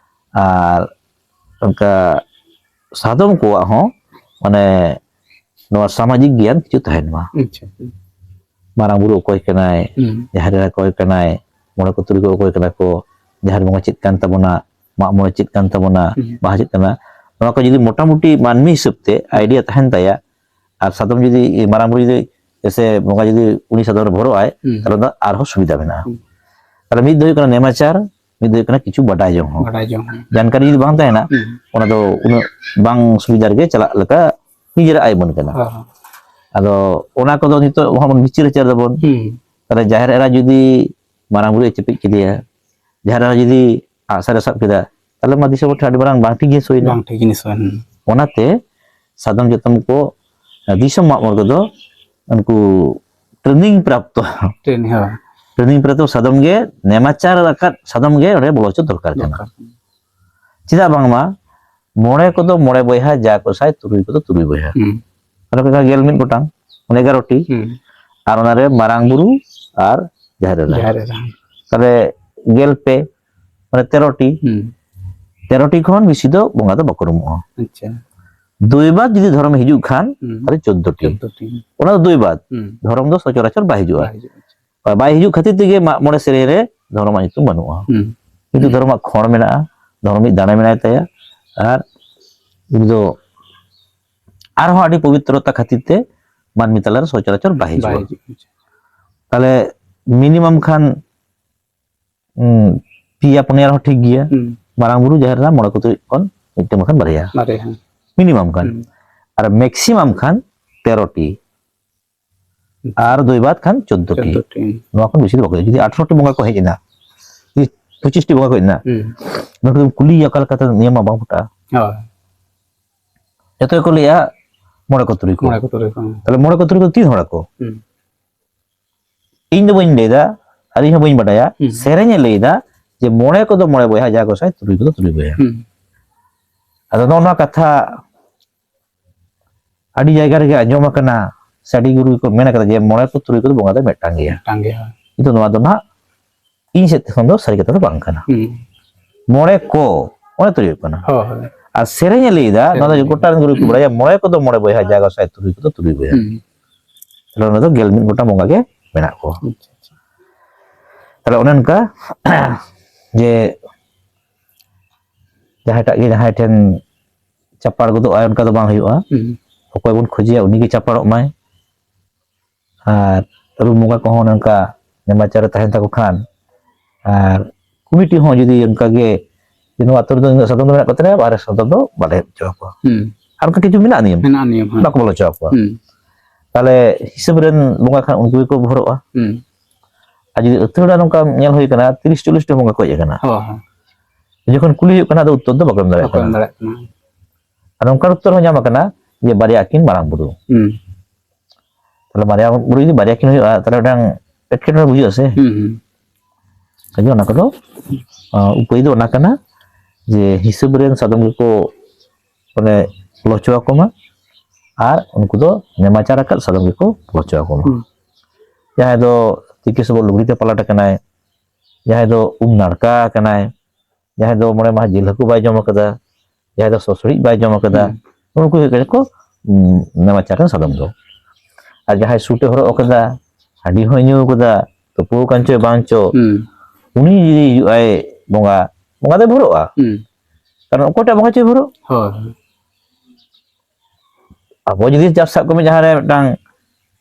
ᱟᱨ ᱚᱱᱠᱟ ᱥᱟᱫᱚᱢ ᱠᱚᱣᱟᱜ ᱦᱚᱸ, ᱢᱟᱱᱮ, ᱱᱚᱣᱟ ᱥᱟᱢᱟᱡᱤᱠ ᱜᱮᱭᱟᱱ ᱠᱤᱪᱷᱩ ᱛᱟᱦᱮᱱ ᱢᱟ᱾ ᱟᱪᱪᱷᱟ᱾ ᱢᱟᱨᱟᱝ ᱵᱩᱨᱩ ᱚᱠᱚᱭ ᱠᱟᱱᱟᱭ, ᱦᱩᱸ᱾ ᱡᱟᱦᱮᱨ ᱮᱨᱟ ᱚᱠᱚᱭ ᱠᱟᱱᱟᱭ, ᱢᱚᱬᱮ ᱠᱚ ᱛᱩᱨᱩᱭ ᱠᱚ ᱚᱠᱚᱭ ᱠᱟᱱᱟ ᱠᱚ, ᱡᱟᱦᱮᱨ ᱵᱚᱸᱜᱟ ᱪᱮᱫ ᱠᱟᱱ ᱛᱟᱵᱚᱱᱟ, ᱢᱟᱜ ᱢᱚᱬᱮ ᱪᱮᱫ ᱠᱟᱱ ᱛᱟᱵᱚᱱᱟ, ᱦᱩᱸ᱾ ᱵᱟᱦᱟ ᱪᱮᱫ ᱠᱟᱱᱟ, ᱱᱚᱣᱟ ᱠᱚ ᱡᱩᱫᱤ ᱢᱚᱴᱟᱢᱩᱴᱤ ᱢᱟᱹᱱᱢᱤ ᱦᱤᱥᱟᱹᱵ ᱛᱮ idea ᱛᱟᱦᱮᱱ ᱛᱟᱭᱟ, ᱟᱨ ᱥᱟᱫᱚᱢ ᱡᱩᱫᱤ, ᱢᱟᱨᱟᱝ ᱵᱩᱨᱩ ᱡᱩᱫᱤ ᱥᱮ ᱵᱚᱸᱜᱟ ᱡᱩᱫᱤ ᱩᱱᱤ ᱥᱟᱫᱚᱢ ᱨᱮ ᱵᱷᱚᱨᱚᱜ ᱟᱭ, ᱦᱩᱸ᱾ ᱛᱟᱦᱞᱮ ᱫᱚ ᱟᱨᱦᱚᱸ ᱥᱩᱵᱤᱫᱷᱟ ᱢᱮᱱᱟᱜᱼᱟ᱾ ᱦᱩᱸ᱾ ᱛᱟᱦᱞᱮ ᱢᱤᱫ ᱫᱚ ᱦᱩᱭᱩᱜ ᱠᱟᱱᱟ ᱱᱮᱢᱟᱪᱟᱨ, ᱢᱤᱫ ᱫᱚ ᱦᱩᱭᱩᱜ ᱠᱟᱱᱟ ᱠᱤᱪᱷᱩ ᱵᱟᱰᱟᱭ ᱡᱚᱝ ᱦᱚᱸ᱾ ᱵᱟᱰᱟᱭ ᱡᱚᱝ ᱦᱚᱸ᱾ ᱡᱟᱱᱠᱟᱨᱤ ᱡᱩᱫᱤ ᱵᱟᱝ ᱛᱟᱦᱮᱱᱟ, ᱦᱩᱸ᱾ ᱚᱱᱟ ᱫᱚ ᱩᱱᱟᱹᱜ ᱵᱟᱝ ᱥᱩᱵᱤᱫᱷᱟ ᱨᱮᱜᱮ ᱪᱟᱞᱟᱜ ᱞᱮᱠᱟ ᱱᱤᱡᱮᱨᱟᱜ ᱟᱭ ᱩᱢᱟᱹᱱ ᱠᱟᱱᱟ᱾ ᱦᱚᱸ, ᱦᱚᱸ᱾ ᱟᱫᱚ ᱚᱱᱟ ᱠᱚᱫᱚ ᱱᱤᱛᱚᱜ ᱦᱚᱸ ᱵᱚᱱ ᱵᱤᱪᱟᱹᱨ ᱟᱪᱟᱨ ᱫᱟᱵᱚᱱ᱾ ᱦᱩᱸ᱾ ᱛᱟᱦᱞᱮ ᱡᱟᱦᱮᱨ ᱮᱨᱟ ᱡᱩᱫᱤ ᱢᱟᱨᱟᱝ ᱵᱩᱨᱩᱭ ᱪᱮᱯᱮᱡ ᱠᱮᱫᱮᱭᱟ, ᱡᱟᱦᱮᱨ ᱮᱨᱟ ᱡᱩᱫᱤ ᱟᱜᱼᱥᱟᱨᱮ ᱥᱟᱵ ᱠᱮᱫᱟ, ᱛᱟᱦᱞᱮ ᱢᱟ ᱫᱤᱥᱚᱢ ᱦᱚᱲ ᱴᱷᱮᱱ ᱟᱹᱰᱤ ᱢᱟᱨᱟᱝ ᱵᱟᱝ ᱴᱷᱤᱠ ᱡᱤᱱᱤᱥ ᱦᱩᱭᱱᱟ᱾ ᱵᱟᱝ ᱴᱷᱤᱠ ᱡᱤᱱᱤᱥ ᱦᱩᱭᱱᱟ᱾ ᱚᱱᱟᱛᱮ ᱥᱟᱫᱚᱢ ᱪᱟᱛᱚᱢ ᱠᱚ, ᱫᱤᱥᱚᱢ ᱢᱟᱜ ᱢᱚᱬᱮ ᱠᱚᱫᱚ ᱩᱱᱠᱩ training ᱯᱨᱟᱯᱛᱚ, training, ᱦᱳᱭ᱾ Training ᱯᱨᱟᱯᱛᱚ ᱥᱟᱫᱚᱢ ᱜᱮ, ᱱᱮᱢᱟᱪᱟᱨ ᱟᱠᱟᱫ ᱥᱟᱫᱚᱢ ᱜᱮ ᱚᱸᱰᱮ ᱵᱚᱞᱚ ᱦᱚᱪᱚ ᱫᱚᱨᱠᱟᱨ ᱠᱟᱱᱟ᱾ ᱫᱚᱨᱠᱟᱨ ᱠᱟᱱᱟ᱾ ᱪᱮᱫᱟᱜ ᱵᱟᱝᱢᱟ ᱢᱚᱬᱮ ᱠᱚᱫᱚ ᱢᱚᱬᱮ ᱵᱚᱭᱦᱟ, ᱡᱟ ᱠᱚᱥᱟᱭ, ᱛᱩᱨᱩᱭ ᱠᱚᱫᱚ ᱛᱩᱨᱩᱭ ᱵᱚᱭᱦᱟ᱾ ᱦᱩᱸ᱾ ᱛᱟᱦᱞᱮ ᱠᱚ ᱜᱮᱞ ᱢᱤᱫ ᱜᱚᱴᱟᱝ, ᱢᱟᱱᱮ ᱮᱜᱟᱨᱚ ᱴᱤ᱾ ᱦᱩᱸ᱾ ᱟᱨ ᱚᱱᱟᱨᱮ ᱢᱟᱨᱟᱝ ᱵᱩᱨᱩ ᱟᱨ ᱡᱟᱦᱮᱨ ᱮᱨᱟ᱾ ᱡᱟᱦᱮᱨ ᱮᱨᱟ᱾ ᱛᱟᱦᱞᱮ ᱜᱮᱞ ᱯᱮ, ᱢᱟᱱᱮ ᱛᱮᱨᱚ ᱴᱤ᱾ ᱦᱩᱸ᱾ ᱛᱮᱨᱚ ᱴᱤ ᱠᱷᱚᱱ ᱵᱮᱥᱤ ᱫᱚ ᱵᱚᱸᱜᱟ ᱫᱚ ᱵᱟᱠᱚ ᱨᱩᱢᱩᱜᱼᱟ᱾ ᱟᱪᱪᱷᱟ᱾ ᱫᱳᱭᱵᱟᱫ ᱡᱩᱫᱤ ᱫᱷᱚᱨᱚᱢ ᱦᱤᱡᱩᱜ ᱠᱷᱟᱱ, ᱦᱩᱸ᱾ ᱛᱟᱦᱞᱮ ᱪᱳᱫᱽᱫᱳ ᱴᱤ᱾ ᱪᱳᱫᱽᱫᱳ ᱴᱤ᱾ ᱚᱱᱟ ᱫᱚ ᱫᱳᱭᱵᱟᱫ᱾ ᱦᱩᱸ᱾ ᱫᱷᱚᱨᱚᱢ ᱫᱚ ᱥᱚᱪᱚᱨᱟᱪᱚᱨ ᱵᱟᱭ ᱦᱤᱡᱩᱜᱼᱟ᱾ ᱵᱟᱭ ᱦᱤᱡᱩᱜᱼᱟ᱾ ᱵᱟᱭ ᱦᱤᱡᱩᱜ ᱠᱷᱟᱹᱛᱤᱨ ᱛᱮᱜᱮ ᱢᱟᱜ ᱢᱚᱬᱮ ᱥᱮᱨᱮᱧ ᱨᱮ ᱫᱷᱚᱨᱚᱢᱟᱜ ᱧᱩᱛᱩᱢ ᱵᱟᱹᱱᱩᱜᱼᱟ᱾ ᱦᱩᱸ᱾ ᱠᱤᱱᱛᱩ ᱫᱷᱚᱨᱚᱢᱟᱜ ᱠᱷᱚᱸᱲ ᱢᱮᱱᱟᱜᱼᱟ, ᱫᱷᱚᱨᱚᱢᱤᱡ ᱫᱟᱲᱮ ᱢᱮᱱᱟᱭ ᱛᱟᱭᱟ, ᱟᱨ ᱩᱱᱤ ᱫᱚ ᱟᱨᱦᱚᱸ ᱟᱹᱰᱤ ᱯᱚᱵᱤᱛᱨᱚᱛᱟ ᱠᱷᱟᱹᱛᱤᱨ ᱛᱮ ᱢᱟᱹᱱᱢᱤ ᱛᱟᱞᱟᱨᱮ ᱥᱚᱪᱚᱨᱟᱪᱚᱨ ᱵᱟᱭ ᱦᱤᱡᱩᱜᱼᱟ᱾ ᱵᱟᱭ ᱦᱤᱡᱩᱜᱼᱟ᱾ ᱛᱟᱦᱞᱮ minimum ᱠᱷᱟᱱ, ᱩᱸ, ᱯᱮᱭᱟ ᱯᱩᱱᱭᱟ ᱨᱮᱦᱚᱸ ᱴᱷᱤᱠ ᱜᱮᱭᱟ᱾ ᱦᱩᱸ᱾ ᱢᱟᱨᱟᱝ ᱵᱩᱨᱩ, ᱡᱟᱦᱮᱨ ᱮᱨᱟ, ᱢᱚᱬᱮ ᱠᱚ ᱛᱩᱨᱩᱭ ᱠᱷᱚᱱ ᱢᱤᱫᱴᱮᱱ ᱵᱟᱠᱷᱟᱱ ᱵᱟᱨᱭᱟ᱾ ᱵᱟᱨᱭᱟ, ᱦᱮᱸ᱾ Minimum ᱠᱷᱟᱱ᱾ ᱦᱩᱸ᱾ ᱟᱨ maximum ᱠᱷᱟᱱ ᱛᱮᱨᱚ ᱴᱤ᱾ ᱟᱨ ᱫᱳᱭᱵᱟᱫ ᱠᱷᱟᱱ ᱪᱳᱫᱽᱫᱳ ᱴᱤ᱾ ᱪᱳᱫᱽᱫᱳ ᱴᱤ᱾ ᱱᱚᱣᱟ ᱠᱷᱚᱱ ᱵᱮᱥᱤ ᱫᱚ ᱵᱟᱠᱚ ᱦᱩᱭᱩᱜᱼᱟ᱾ ᱡᱩᱫᱤ ᱟᱴᱷᱨᱚ ᱴᱤ ᱵᱚᱸᱜᱟ ᱠᱚ ᱦᱮᱡ ᱮᱱᱟ, ᱡᱩᱫᱤ ᱯᱚᱸᱪᱤᱥ ᱴᱤ ᱵᱚᱸᱜᱟ ᱠᱚ ᱦᱮᱡ ᱮᱱᱟ, ᱦᱩᱸ᱾ ᱱᱩᱠᱩ ᱫᱚᱢ ᱠᱩᱞᱤᱭᱮᱭᱟ, "ᱚᱠᱟ ᱞᱮᱠᱟᱛᱮ ᱱᱤᱭᱚᱢ ᱢᱟ ᱵᱟᱝ ᱯᱷᱩᱴᱟᱹᱜᱼᱟ?" ᱦᱳᱭ᱾ ᱡᱚᱛᱚ ᱜᱮᱠᱚ ᱞᱟᱹᱭᱟ, "ᱢᱚᱬᱮ ᱠᱚ ᱛᱩᱨᱩᱭ ᱠᱚ᱾" ᱢᱚᱬᱮ ᱠᱚ ᱛᱩᱨᱩᱭ ᱠᱚ᱾ ᱛᱟᱦᱞᱮ ᱢᱚᱬᱮ ᱠᱚ ᱛᱩᱨᱩᱭ ᱠᱚ ᱛᱤᱱ ᱦᱚᱲ ᱟᱠᱚ? ᱦᱩᱸ᱾ ᱤᱧ ᱫᱚ ᱵᱟᱹᱧ ᱞᱟᱹᱭᱫᱟ, ᱟᱨ ᱤᱧ ᱦᱚᱸ ᱵᱟᱹᱧ ᱵᱟᱰᱟᱭᱟ᱾ ᱦᱩᱸ᱾ ᱥᱮᱨᱮᱧᱮ ᱞᱟᱹᱭᱫᱟ ᱡᱮ, "ᱢᱚᱬᱮ ᱠᱚᱫᱚ ᱢᱚᱬᱮ ᱵᱚᱭᱦᱟ, ᱡᱟ ᱜᱚᱸᱥᱟᱭ, ᱛᱩᱨᱩᱭ ᱠᱚᱫᱚ ᱛᱩᱨᱩᱭ ᱵᱚᱭᱦᱟ᱾" ᱦᱩᱸ᱾ ᱟᱫᱚ ᱱᱚᱜᱼᱚ ᱱᱚᱣᱟ ᱠᱟᱛᱷᱟ ᱟᱹᱰᱤ ᱡᱟᱭᱜᱟ ᱨᱮᱜᱮ ᱟᱸᱡᱚᱢ ᱟᱠᱟᱱᱟ, ᱥᱮ ᱟᱹᱰᱤ ᱜᱩᱨᱩ ᱜᱮᱠᱚ ᱢᱮᱱ ᱠᱟᱫᱟ ᱡᱮ ᱢᱚᱬᱮ ᱠᱚ ᱛᱩᱨᱩᱭ ᱠᱚᱫᱚ ᱵᱚᱸᱜᱟ ᱫᱚ ᱢᱤᱫᱴᱟᱝ ᱜᱮᱭᱟ᱾ ᱢᱤᱫᱴᱟᱝ ᱜᱮᱭᱟ᱾ ᱠᱤᱱᱛᱩ ᱱᱚᱣᱟ ᱫᱚ ᱱᱟᱦᱟᱜ ᱤᱧ ᱥᱮᱫ ᱠᱷᱚᱱ ᱫᱚ ᱥᱟᱹᱨᱤ ᱠᱟᱛᱷᱟ ᱫᱚ ᱵᱟᱝ ᱠᱟᱱᱟ᱾ ᱦᱩᱸ᱾ ᱢᱚᱬᱮ ᱠᱚ, ᱢᱚᱬᱮ ᱛᱩᱨᱩᱭ ᱠᱟᱱᱟ᱾ ᱦᱳᱭ, ᱦᱳᱭ᱾ ᱟᱨ ᱥᱮᱨᱮᱧ ᱮ ᱞᱟᱹᱭ ᱮᱫᱟ, ᱱᱚᱣᱟ ᱫᱚ ᱥᱮᱨᱮᱧ᱾ ᱜᱚᱴᱟ ᱨᱮᱱ ᱜᱩᱨᱩ ᱠᱚ ᱵᱟᱲᱟᱭᱟ, ᱢᱚᱬᱮ ᱠᱚᱫᱚ ᱢᱚᱬᱮ ᱵᱚᱭᱦᱟ, ᱡᱟᱜᱚ ᱥᱟᱭ ᱛᱩᱨᱩᱭ ᱠᱚᱫᱚ ᱛᱩᱨᱩᱭ ᱵᱚᱭᱦᱟ᱾ ᱦᱩᱸ᱾ ᱛᱟᱦᱞᱮ ᱚᱱᱟ ᱫᱚ ᱜᱮᱞ ᱢᱤᱫ ᱜᱚᱴᱟᱝ ᱵᱚᱸᱜᱟ ᱜᱮ ᱢᱮᱱᱟᱜ ᱠᱚᱣᱟ᱾ ᱟᱪᱪᱷᱟ, ᱟᱪᱪᱷᱟ᱾ ᱛᱟᱦᱞᱮ ᱚᱱᱮ ᱚᱱᱠᱟ ᱡᱮ ᱡᱟᱦᱟᱸᱭᱴᱟᱜ ᱜᱮ ᱡᱟᱦᱟᱸᱭ ᱴᱷᱮᱱ ᱪᱟᱯᱟᱲ ᱜᱚᱫᱚᱜ ᱟᱭ, ᱚᱱᱠᱟ ᱫᱚ ᱵᱟᱝ ᱦᱩᱭᱩᱜᱼᱟ᱾ ᱦᱩᱸ᱾ ᱚᱠᱚᱭ ᱵᱚᱱ ᱠᱷᱚᱡᱮᱭᱟ, ᱩᱱᱤ ᱜᱮ ᱪᱟᱯᱟᱲᱚᱜ ᱢᱟᱭ᱾ ᱟᱨ ᱨᱩᱢ ᱵᱚᱸᱜᱟ ᱠᱚᱦᱚᱸ ᱚᱱᱮ ᱚᱱᱠᱟ ᱱᱮᱢᱟᱪᱟᱨ ᱨᱮ ᱛᱟᱦᱮᱱ ᱛᱟᱠᱚ ᱠᱷᱟᱱ, ᱟᱨ ᱠᱚᱢᱤᱴᱤ ᱦᱚᱸ ᱡᱩᱫᱤ ᱚᱱᱠᱟ ᱜᱮ, ᱡᱮ ᱱᱚᱣᱟ ᱟᱹᱛᱩ ᱨᱮᱫᱚ ᱱᱤᱱᱟᱹᱜ ᱥᱟᱫᱚᱢ ᱫᱚ ᱢᱮᱱᱟᱜ ᱠᱚ ᱛᱟᱞᱮᱭᱟ, ᱵᱟᱨᱦᱮ ᱥᱟᱫᱚᱢ ᱫᱚ ᱵᱟᱞᱮ ᱦᱮᱡ ᱦᱚᱪᱚ ᱟᱠᱚᱣᱟ᱾ ᱦᱩᱸ᱾ ᱟᱨ ᱚᱱᱠᱟ ᱠᱤᱪᱷᱩ ᱢᱮᱱᱟᱜᱼᱟ ᱱᱤᱭᱚᱢ᱾ ᱢᱮᱱᱟᱜᱼᱟ ᱱᱤᱭᱚᱢ, ᱦᱮᱸ᱾ ᱵᱟᱠᱚ ᱵᱚᱞᱚ ᱦᱚᱪᱚ ᱟᱠᱚᱣᱟ᱾ ᱦᱩᱸ᱾ ᱛᱟᱦᱞᱮ ᱦᱤᱥᱟᱹᱵ ᱨᱮᱱ ᱵᱚᱸᱜᱟ ᱠᱷᱟᱱ ᱩᱱᱠᱩ ᱜᱮᱠᱚ ᱵᱷᱚᱨᱚᱜᱼᱟ᱾ ᱦᱩᱸ᱾ ᱟᱨ ᱡᱩᱫᱤ ᱟᱹᱛᱩ ᱦᱚᱲᱟᱜ ᱱᱚᱝᱠᱟ ᱧᱮᱞ ᱦᱩᱭ ᱠᱟᱱᱟ, ᱛᱤᱨᱤᱥ ᱪᱚᱞᱞᱤᱥ ᱴᱤ ᱵᱚᱸᱜᱟ ᱠᱚ ᱦᱮᱡ ᱟᱠᱟᱱᱟ᱾ ᱦᱚᱸ, ᱦᱚᱸ᱾ ᱡᱚᱠᱷᱚᱱ ᱠᱩᱞᱤ ᱦᱩᱭᱩᱜ ᱠᱟᱱᱟ, ᱟᱫᱚ ᱩᱛᱛᱚᱨ ᱫᱚ ᱵᱟᱠᱚ ᱮᱢ ᱫᱟᱲᱮᱭᱟᱜ ᱵᱟᱠᱚ ᱮᱢ ᱠᱟᱱᱟ᱾ ᱫᱟᱲᱮᱭᱟᱜ ᱠᱟᱱᱟ᱾ ᱟᱨ ᱱᱚᱝᱠᱟᱱ ᱩᱛᱛᱚᱨ ᱦᱚᱸ ᱧᱟᱢ ᱟᱠᱟᱱᱟ ᱡᱮ ᱵᱟᱨᱭᱟ ᱠᱤᱱ ᱢᱟᱨᱟᱝ ᱵᱩᱨᱩ᱾ ᱦᱩᱸ᱾ ᱛᱟᱦᱞᱮ ᱵᱟᱨᱭᱟ ᱵᱩᱨᱩ ᱡᱩᱫᱤ ᱵᱟᱨᱭᱟ ᱠᱤᱱ ᱦᱩᱭᱩᱜᱼᱟ, ᱛᱟᱦᱞᱮ ᱢᱤᱫᱴᱟᱝ ᱮᱴᱠᱮᱴᱚᱬᱮ ᱵᱩᱡᱷᱟᱹᱜᱼᱟ ᱥᱮ? ᱦᱩᱸ, ᱦᱩᱸ᱾ ᱠᱟᱡᱮ ᱚᱱᱟ ᱠᱚᱫᱚ, ᱟᱸ, ᱩᱯᱟᱹᱭ ᱫᱚ ᱚᱱᱟ ᱠᱟᱱᱟ ᱡᱮ ᱦᱤᱥᱟᱹᱵ ᱨᱮᱱ ᱥᱟᱫᱚᱢ ᱜᱮᱠᱚ, ᱢᱟᱱᱮ, ᱞᱚᱪᱚ ᱟᱠᱚ ᱢᱟ, ᱟᱨ ᱩᱱᱠᱩ ᱫᱚ ᱱᱮᱢᱟᱪᱟᱨ ᱟᱠᱟᱫ ᱥᱟᱫᱚᱢ ᱜᱮᱠᱚ ᱞᱚᱪᱚ ᱟᱠᱚ ᱢᱟ᱾ ᱦᱩᱸ᱾ ᱡᱟᱦᱟᱸᱭ ᱫᱚ ᱛᱤᱠᱤ ᱥᱚᱵᱚᱫ ᱞᱩᱜᱽᱲᱤ ᱛᱮ ᱯᱟᱞᱟᱴ ᱟᱠᱟᱱᱟᱭ, ᱡᱟᱦᱟᱸᱭ ᱫᱚ ᱩᱢ ᱱᱟᱲᱠᱟ ᱟᱠᱟᱱᱟᱭ, ᱡᱟᱦᱟᱸᱭ ᱫᱚ ᱢᱚᱬᱮ ᱢᱟᱦᱟ ᱡᱤᱞ ᱦᱟᱹᱠᱩ ᱵᱟᱭ ᱡᱚᱢ ᱟᱠᱟᱫᱟ, ᱡᱟᱦᱟᱸᱭ ᱫᱚ ᱥᱚᱥᱲᱤᱡ ᱵᱟᱭ ᱡᱚᱢ ᱟᱠᱟᱫᱟ, ᱦᱩᱸ᱾ ᱩᱱᱠᱩ ᱦᱩᱭᱩᱜ ᱠᱟᱱᱟ ᱠᱚ, ᱩᱸ, ᱱᱮᱢᱟᱪᱟᱨ ᱨᱮᱱ ᱥᱟᱫᱚᱢ ᱫᱚ᱾ ᱟᱨ ᱡᱟᱦᱟᱸᱭ ᱥᱩᱴ ᱮ ᱦᱚᱨᱚᱜ ᱟᱠᱟᱫᱟ, ᱦᱟᱺᱰᱤ ᱦᱚᱸᱭ ᱧᱩ ᱟᱠᱟᱫᱟ, ᱛᱩᱯᱩ ᱟᱠᱟᱱ ᱪᱚᱭ ᱵᱟᱝ ᱪᱚ, ᱦᱩᱸ᱾ ᱩᱱᱤ ᱡᱩᱫᱤ ᱦᱤᱡᱩᱜ ᱟᱭ ᱵᱚᱸᱜᱟ, ᱵᱚᱸᱜᱟ ᱫᱚᱭ ᱵᱷᱩᱨᱚᱜᱼᱟ᱾ ᱦᱩᱸ᱾ ᱠᱟᱨᱚᱱ ᱚᱠᱚᱭᱴᱟᱜ ᱵᱚᱸᱜᱟ ᱪᱚᱭ ᱵᱷᱩᱨᱚᱜ? ᱦᱳᱭ᱾ ᱟᱵᱚ ᱡᱩᱫᱤ ᱪᱟᱥ ᱥᱟᱵ ᱠᱟᱜ ᱢᱮ, ᱡᱟᱦᱟᱸ ᱨᱮ ᱢᱤᱫᱴᱟᱝ,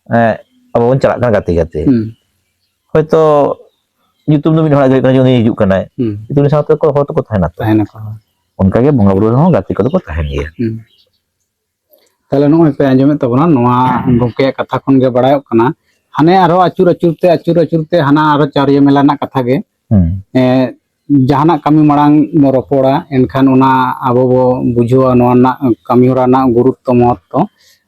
ᱮᱸ, ᱟᱵᱚ ᱵᱚᱱ ᱪᱟᱞᱟᱜ ᱠᱟᱱᱟ ᱜᱟᱛᱮ ᱜᱟᱛᱮ᱾ ᱦᱩᱸ᱾ ᱦᱚᱭᱛᱚ ᱧᱩᱛᱩᱢ ᱫᱚ ᱢᱤᱫ ᱦᱚᱲᱟᱜ ᱜᱮ ᱦᱩᱭᱩᱜ ᱠᱟᱱᱟ, ᱡᱮ ᱩᱱᱤ ᱦᱤᱡᱩᱜ ᱠᱟᱱᱟᱭ᱾ ᱦᱩᱸ᱾ ᱠᱤᱱᱛᱩ ᱩᱱᱤ ᱥᱟᱶᱛᱮ ᱠᱚ ᱦᱚᱲ ᱫᱚᱠᱚ ᱛᱟᱦᱮᱱᱟ ᱛᱚ᱾ ᱛᱟᱦᱮᱱᱟᱠᱚ᱾ ᱚᱱᱠᱟ ᱜᱮ ᱵᱚᱸᱜᱟ ᱵᱩᱨᱩ ᱨᱮᱦᱚᱸ ᱜᱟᱛᱮ ᱠᱚᱫᱚ ᱠᱚ ᱛᱟᱦᱮᱱ ᱜᱮᱭᱟ᱾ ᱦᱩᱸ᱾ ᱛᱟᱦᱞᱮ ᱱᱚᱜᱼᱚᱭ ᱯᱮ ᱟᱸᱡᱚᱢᱮᱫ ᱛᱟᱵᱚᱱᱟ, ᱱᱚᱣᱟ ᱜᱚᱢᱠᱮᱭᱟᱜ ᱠᱟᱛᱷᱟ ᱠᱷᱚᱱ ᱜᱮ ᱵᱟᱲᱟᱭᱚᱜ ᱠᱟᱱᱟ, ᱦᱟᱱᱮ ᱟᱨᱦᱚᱸ ᱟᱹᱪᱩᱨ ᱟᱹᱪᱩᱨ ᱛᱮ, ᱟᱹᱪᱩᱨ ᱟᱹᱪᱩᱨ ᱛᱮ ᱦᱟᱱᱟ ᱟᱨᱦᱚᱸ ᱪᱟᱣᱨᱤᱭᱟᱹ ᱢᱮᱞᱟ ᱨᱮᱱᱟᱜ ᱠᱟᱛᱷᱟ ᱜᱮ᱾ ᱦᱩᱸ᱾ ᱮᱸ, ᱡᱟᱦᱟᱱᱟᱜ ᱠᱟᱹᱢᱤ ᱢᱟᱲᱟᱝ ᱵᱚ ᱨᱚᱯᱚᱲᱟ, ᱮᱱᱠᱷᱟᱱ ᱚᱱᱟ ᱟᱵᱚ ᱵᱚ ᱵᱩᱡᱷᱟᱹᱣᱟ, ᱱᱚᱣᱟ ᱨᱮᱱᱟᱜ ᱠᱟᱹᱢᱤ ᱦᱚᱨᱟ ᱨᱮᱱᱟᱜ ᱜᱩᱨᱩᱛᱛᱚ ᱢᱚᱦᱚᱛᱛᱚ᱾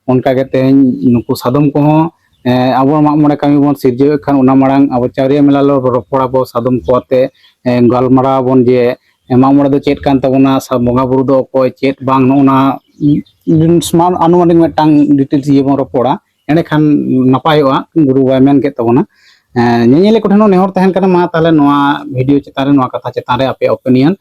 ᱚᱱᱠᱟ ᱜᱮ ᱛᱮᱦᱮᱧ ᱱᱩᱠᱩ ᱥᱟᱫᱚᱢ ᱠᱚᱦᱚᱸ, ᱮᱸ, ᱟᱵᱚ ᱢᱟᱜ ᱢᱚᱬᱮ ᱠᱟᱹᱢᱤ ᱵᱚᱱ ᱥᱤᱨᱡᱟᱹᱣᱮᱫ ᱠᱷᱟᱱ, ᱚᱱᱟ ᱢᱟᱲᱟᱝ ᱟᱵᱚ ᱪᱟᱣᱨᱤᱭᱟᱹ ᱢᱮᱞᱟ ᱨᱮ ᱨᱚᱯᱚᱲᱟᱵᱚ ᱥᱟᱫᱚᱢ ᱠᱚ ᱟᱛᱮ, ᱮᱸ, ᱜᱟᱞᱢᱟᱨᱟᱣ ᱟᱵᱚᱱ ᱡᱮ, ᱮᱸ, ᱢᱟᱜ ᱢᱚᱬᱮ ᱫᱚ ᱪᱮᱫ ᱠᱟᱱ ᱛᱟᱵᱚᱱᱟ, ᱥᱟ-, ᱵᱚᱸᱜᱟ ᱵᱩᱨᱩ ᱫᱚ ᱚᱠᱚᱭ, ᱪᱮᱫ ᱵᱟᱝ, ᱱᱚᱜᱼᱚ ᱱᱟ, ᱩᱸ, ᱥᱢᱟᱞ ᱟᱱᱩᱢᱟᱱᱤᱠ ᱢᱤᱫᱴᱟᱝ ᱰᱤᱴᱮᱞᱥ ᱤᱭᱟᱹ ᱵᱚᱱ ᱨᱚᱯᱚᱲᱟ᱾ ᱮᱸᱰᱮᱠᱷᱟᱱ ᱱᱟᱯᱟᱭᱚᱜᱼᱟ, ᱜᱩᱨᱩ ᱵᱟᱵᱟᱭ ᱢᱮᱱ ᱠᱮᱫ ᱛᱟᱵᱚᱱᱟ᱾ ᱮᱸ, ᱧᱮᱧᱮᱞᱤᱭᱟᱹ ᱠᱚᱴᱷᱮᱱ ᱦᱚᱸ ᱱᱮᱦᱚᱨ ᱛᱟᱦᱮᱱ ᱠᱟᱱᱟ, ᱢᱟ ᱛᱟᱦᱚᱞᱮ ᱱᱚᱣᱟ ᱵᱷᱤᱰᱤᱭᱳ ᱪᱮᱛᱟᱱ ᱨᱮ, ᱱᱚᱣᱟ ᱠᱟᱛᱷᱟ ᱪᱮᱛᱟᱱ ᱨᱮ ᱟᱯᱮᱭᱟᱜ ᱳᱯᱤᱱᱤᱭᱚᱱ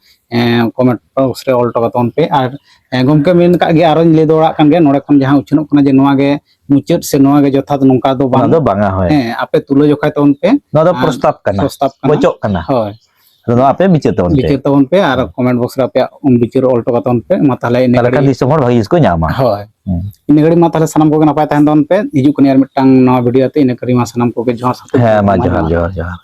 ᱠᱚᱢᱮᱱᱴ ᱵᱚᱠᱥ ᱨᱮ ᱚᱞ ᱦᱚᱴᱚ ᱠᱟᱛᱟᱵᱚᱱ ᱯᱮ᱾ ᱟᱨ ᱮᱸ, ᱜᱚᱢᱠᱮ ᱢᱮᱱ ᱠᱟᱜ ᱜᱮᱭᱟ, ᱟᱨᱚᱧ ᱞᱟᱹᱭ ᱫᱚᱦᱲᱟᱜ ᱠᱟᱱ ᱜᱮᱭᱟ, ᱱᱚᱰᱮ ᱠᱷᱚᱱ ᱡᱟᱦᱟᱸ ᱩᱪᱷᱟᱹᱱᱚᱜ ᱠᱟᱱᱟ ᱡᱮ ᱱᱚᱣᱟ ᱜᱮ ᱢᱩᱪᱟᱹᱫ ᱥᱮ ᱱᱚᱣᱟ ᱜᱮ ᱡᱚᱛᱷᱟᱛ, ᱱᱚᱝᱠᱟ ᱫᱚ ᱚᱱᱟ ᱵᱟᱝ᱾ ᱫᱚ ᱵᱟᱝᱟ, ᱦᱳᱭ᱾ ᱦᱮᱸ, ᱟᱯᱮ ᱛᱩᱞᱟᱹ ᱡᱚᱠᱷᱟᱭ ᱛᱟᱵᱚᱱ ᱯᱮ᱾ ᱱᱚᱣᱟ ᱫᱚ ᱟᱨ ᱯᱨᱚᱥᱛᱟᱵ ᱠᱟᱱᱟ, ᱯᱨᱚᱥᱛᱟᱵ ᱠᱟᱱᱟ᱾ ᱵᱚᱪᱚᱜ ᱠᱟᱱᱟ᱾ ᱦᱳᱭ᱾ ᱟᱫᱚ ᱱᱚᱣᱟ ᱟᱯᱮ ᱵᱤᱪᱟᱹᱨ ᱛᱟᱵᱚᱱ ᱯᱮ᱾ ᱵᱤᱪᱟᱹᱨ ᱛᱟᱵᱚᱱ ᱯᱮ ᱟᱨ ᱦᱩᱸ᱾ ᱠᱚᱢᱮᱱᱴ ᱵᱚᱠᱥ ᱨᱮ ᱟᱯᱮᱭᱟᱜ ᱵᱤᱪᱟᱹᱨ ᱚᱞ ᱦᱚᱴᱚ ᱠᱟᱛᱟᱵᱚᱱ ᱯᱮ᱾ ᱢᱟ ᱛᱟᱦᱚᱞᱮ ᱤᱱᱟᱹ ᱛᱟᱦᱚᱞᱮ ᱠᱷᱟᱱ ᱜᱷᱟᱹᱲᱤᱡ ᱫᱤᱥᱚᱢ ᱦᱚᱲ ᱵᱷᱟᱹᱜᱤ ᱜᱮᱠᱚ ᱧᱟᱢᱟ᱾ ᱦᱳᱭ᱾ ᱦᱩᱸ᱾ ᱤᱱᱟᱹ ᱜᱷᱟᱹᱲᱤᱡ ᱢᱟ ᱛᱟᱦᱚᱞᱮ ᱥᱟᱱᱟᱢ ᱠᱚᱜᱮ ᱱᱟᱯᱟᱭ ᱛᱟᱦᱮᱱ ᱛᱟᱵᱚᱱ ᱯᱮ᱾ ᱦᱤᱡᱩᱜ ᱠᱟᱱᱟ ᱟᱨ ᱢᱤᱫᱴᱟᱝ ᱱᱟᱣᱟ ᱵᱷᱤᱰᱤᱭᱳ ᱛᱮ, ᱤᱱᱟᱹ ᱜᱷᱟᱹᱲᱤᱡ ᱢᱟ ᱥᱟᱱᱟᱢ ᱠᱚᱜᱮ ᱡᱚᱦᱟᱨ ᱥᱟᱛᱮ ᱦᱮᱸ, ᱢᱟ ᱡᱚᱦᱟᱨ, ᱡᱚᱦᱟᱨ᱾ ᱡᱚᱦᱟᱨ, ᱡᱚᱦᱟᱨ᱾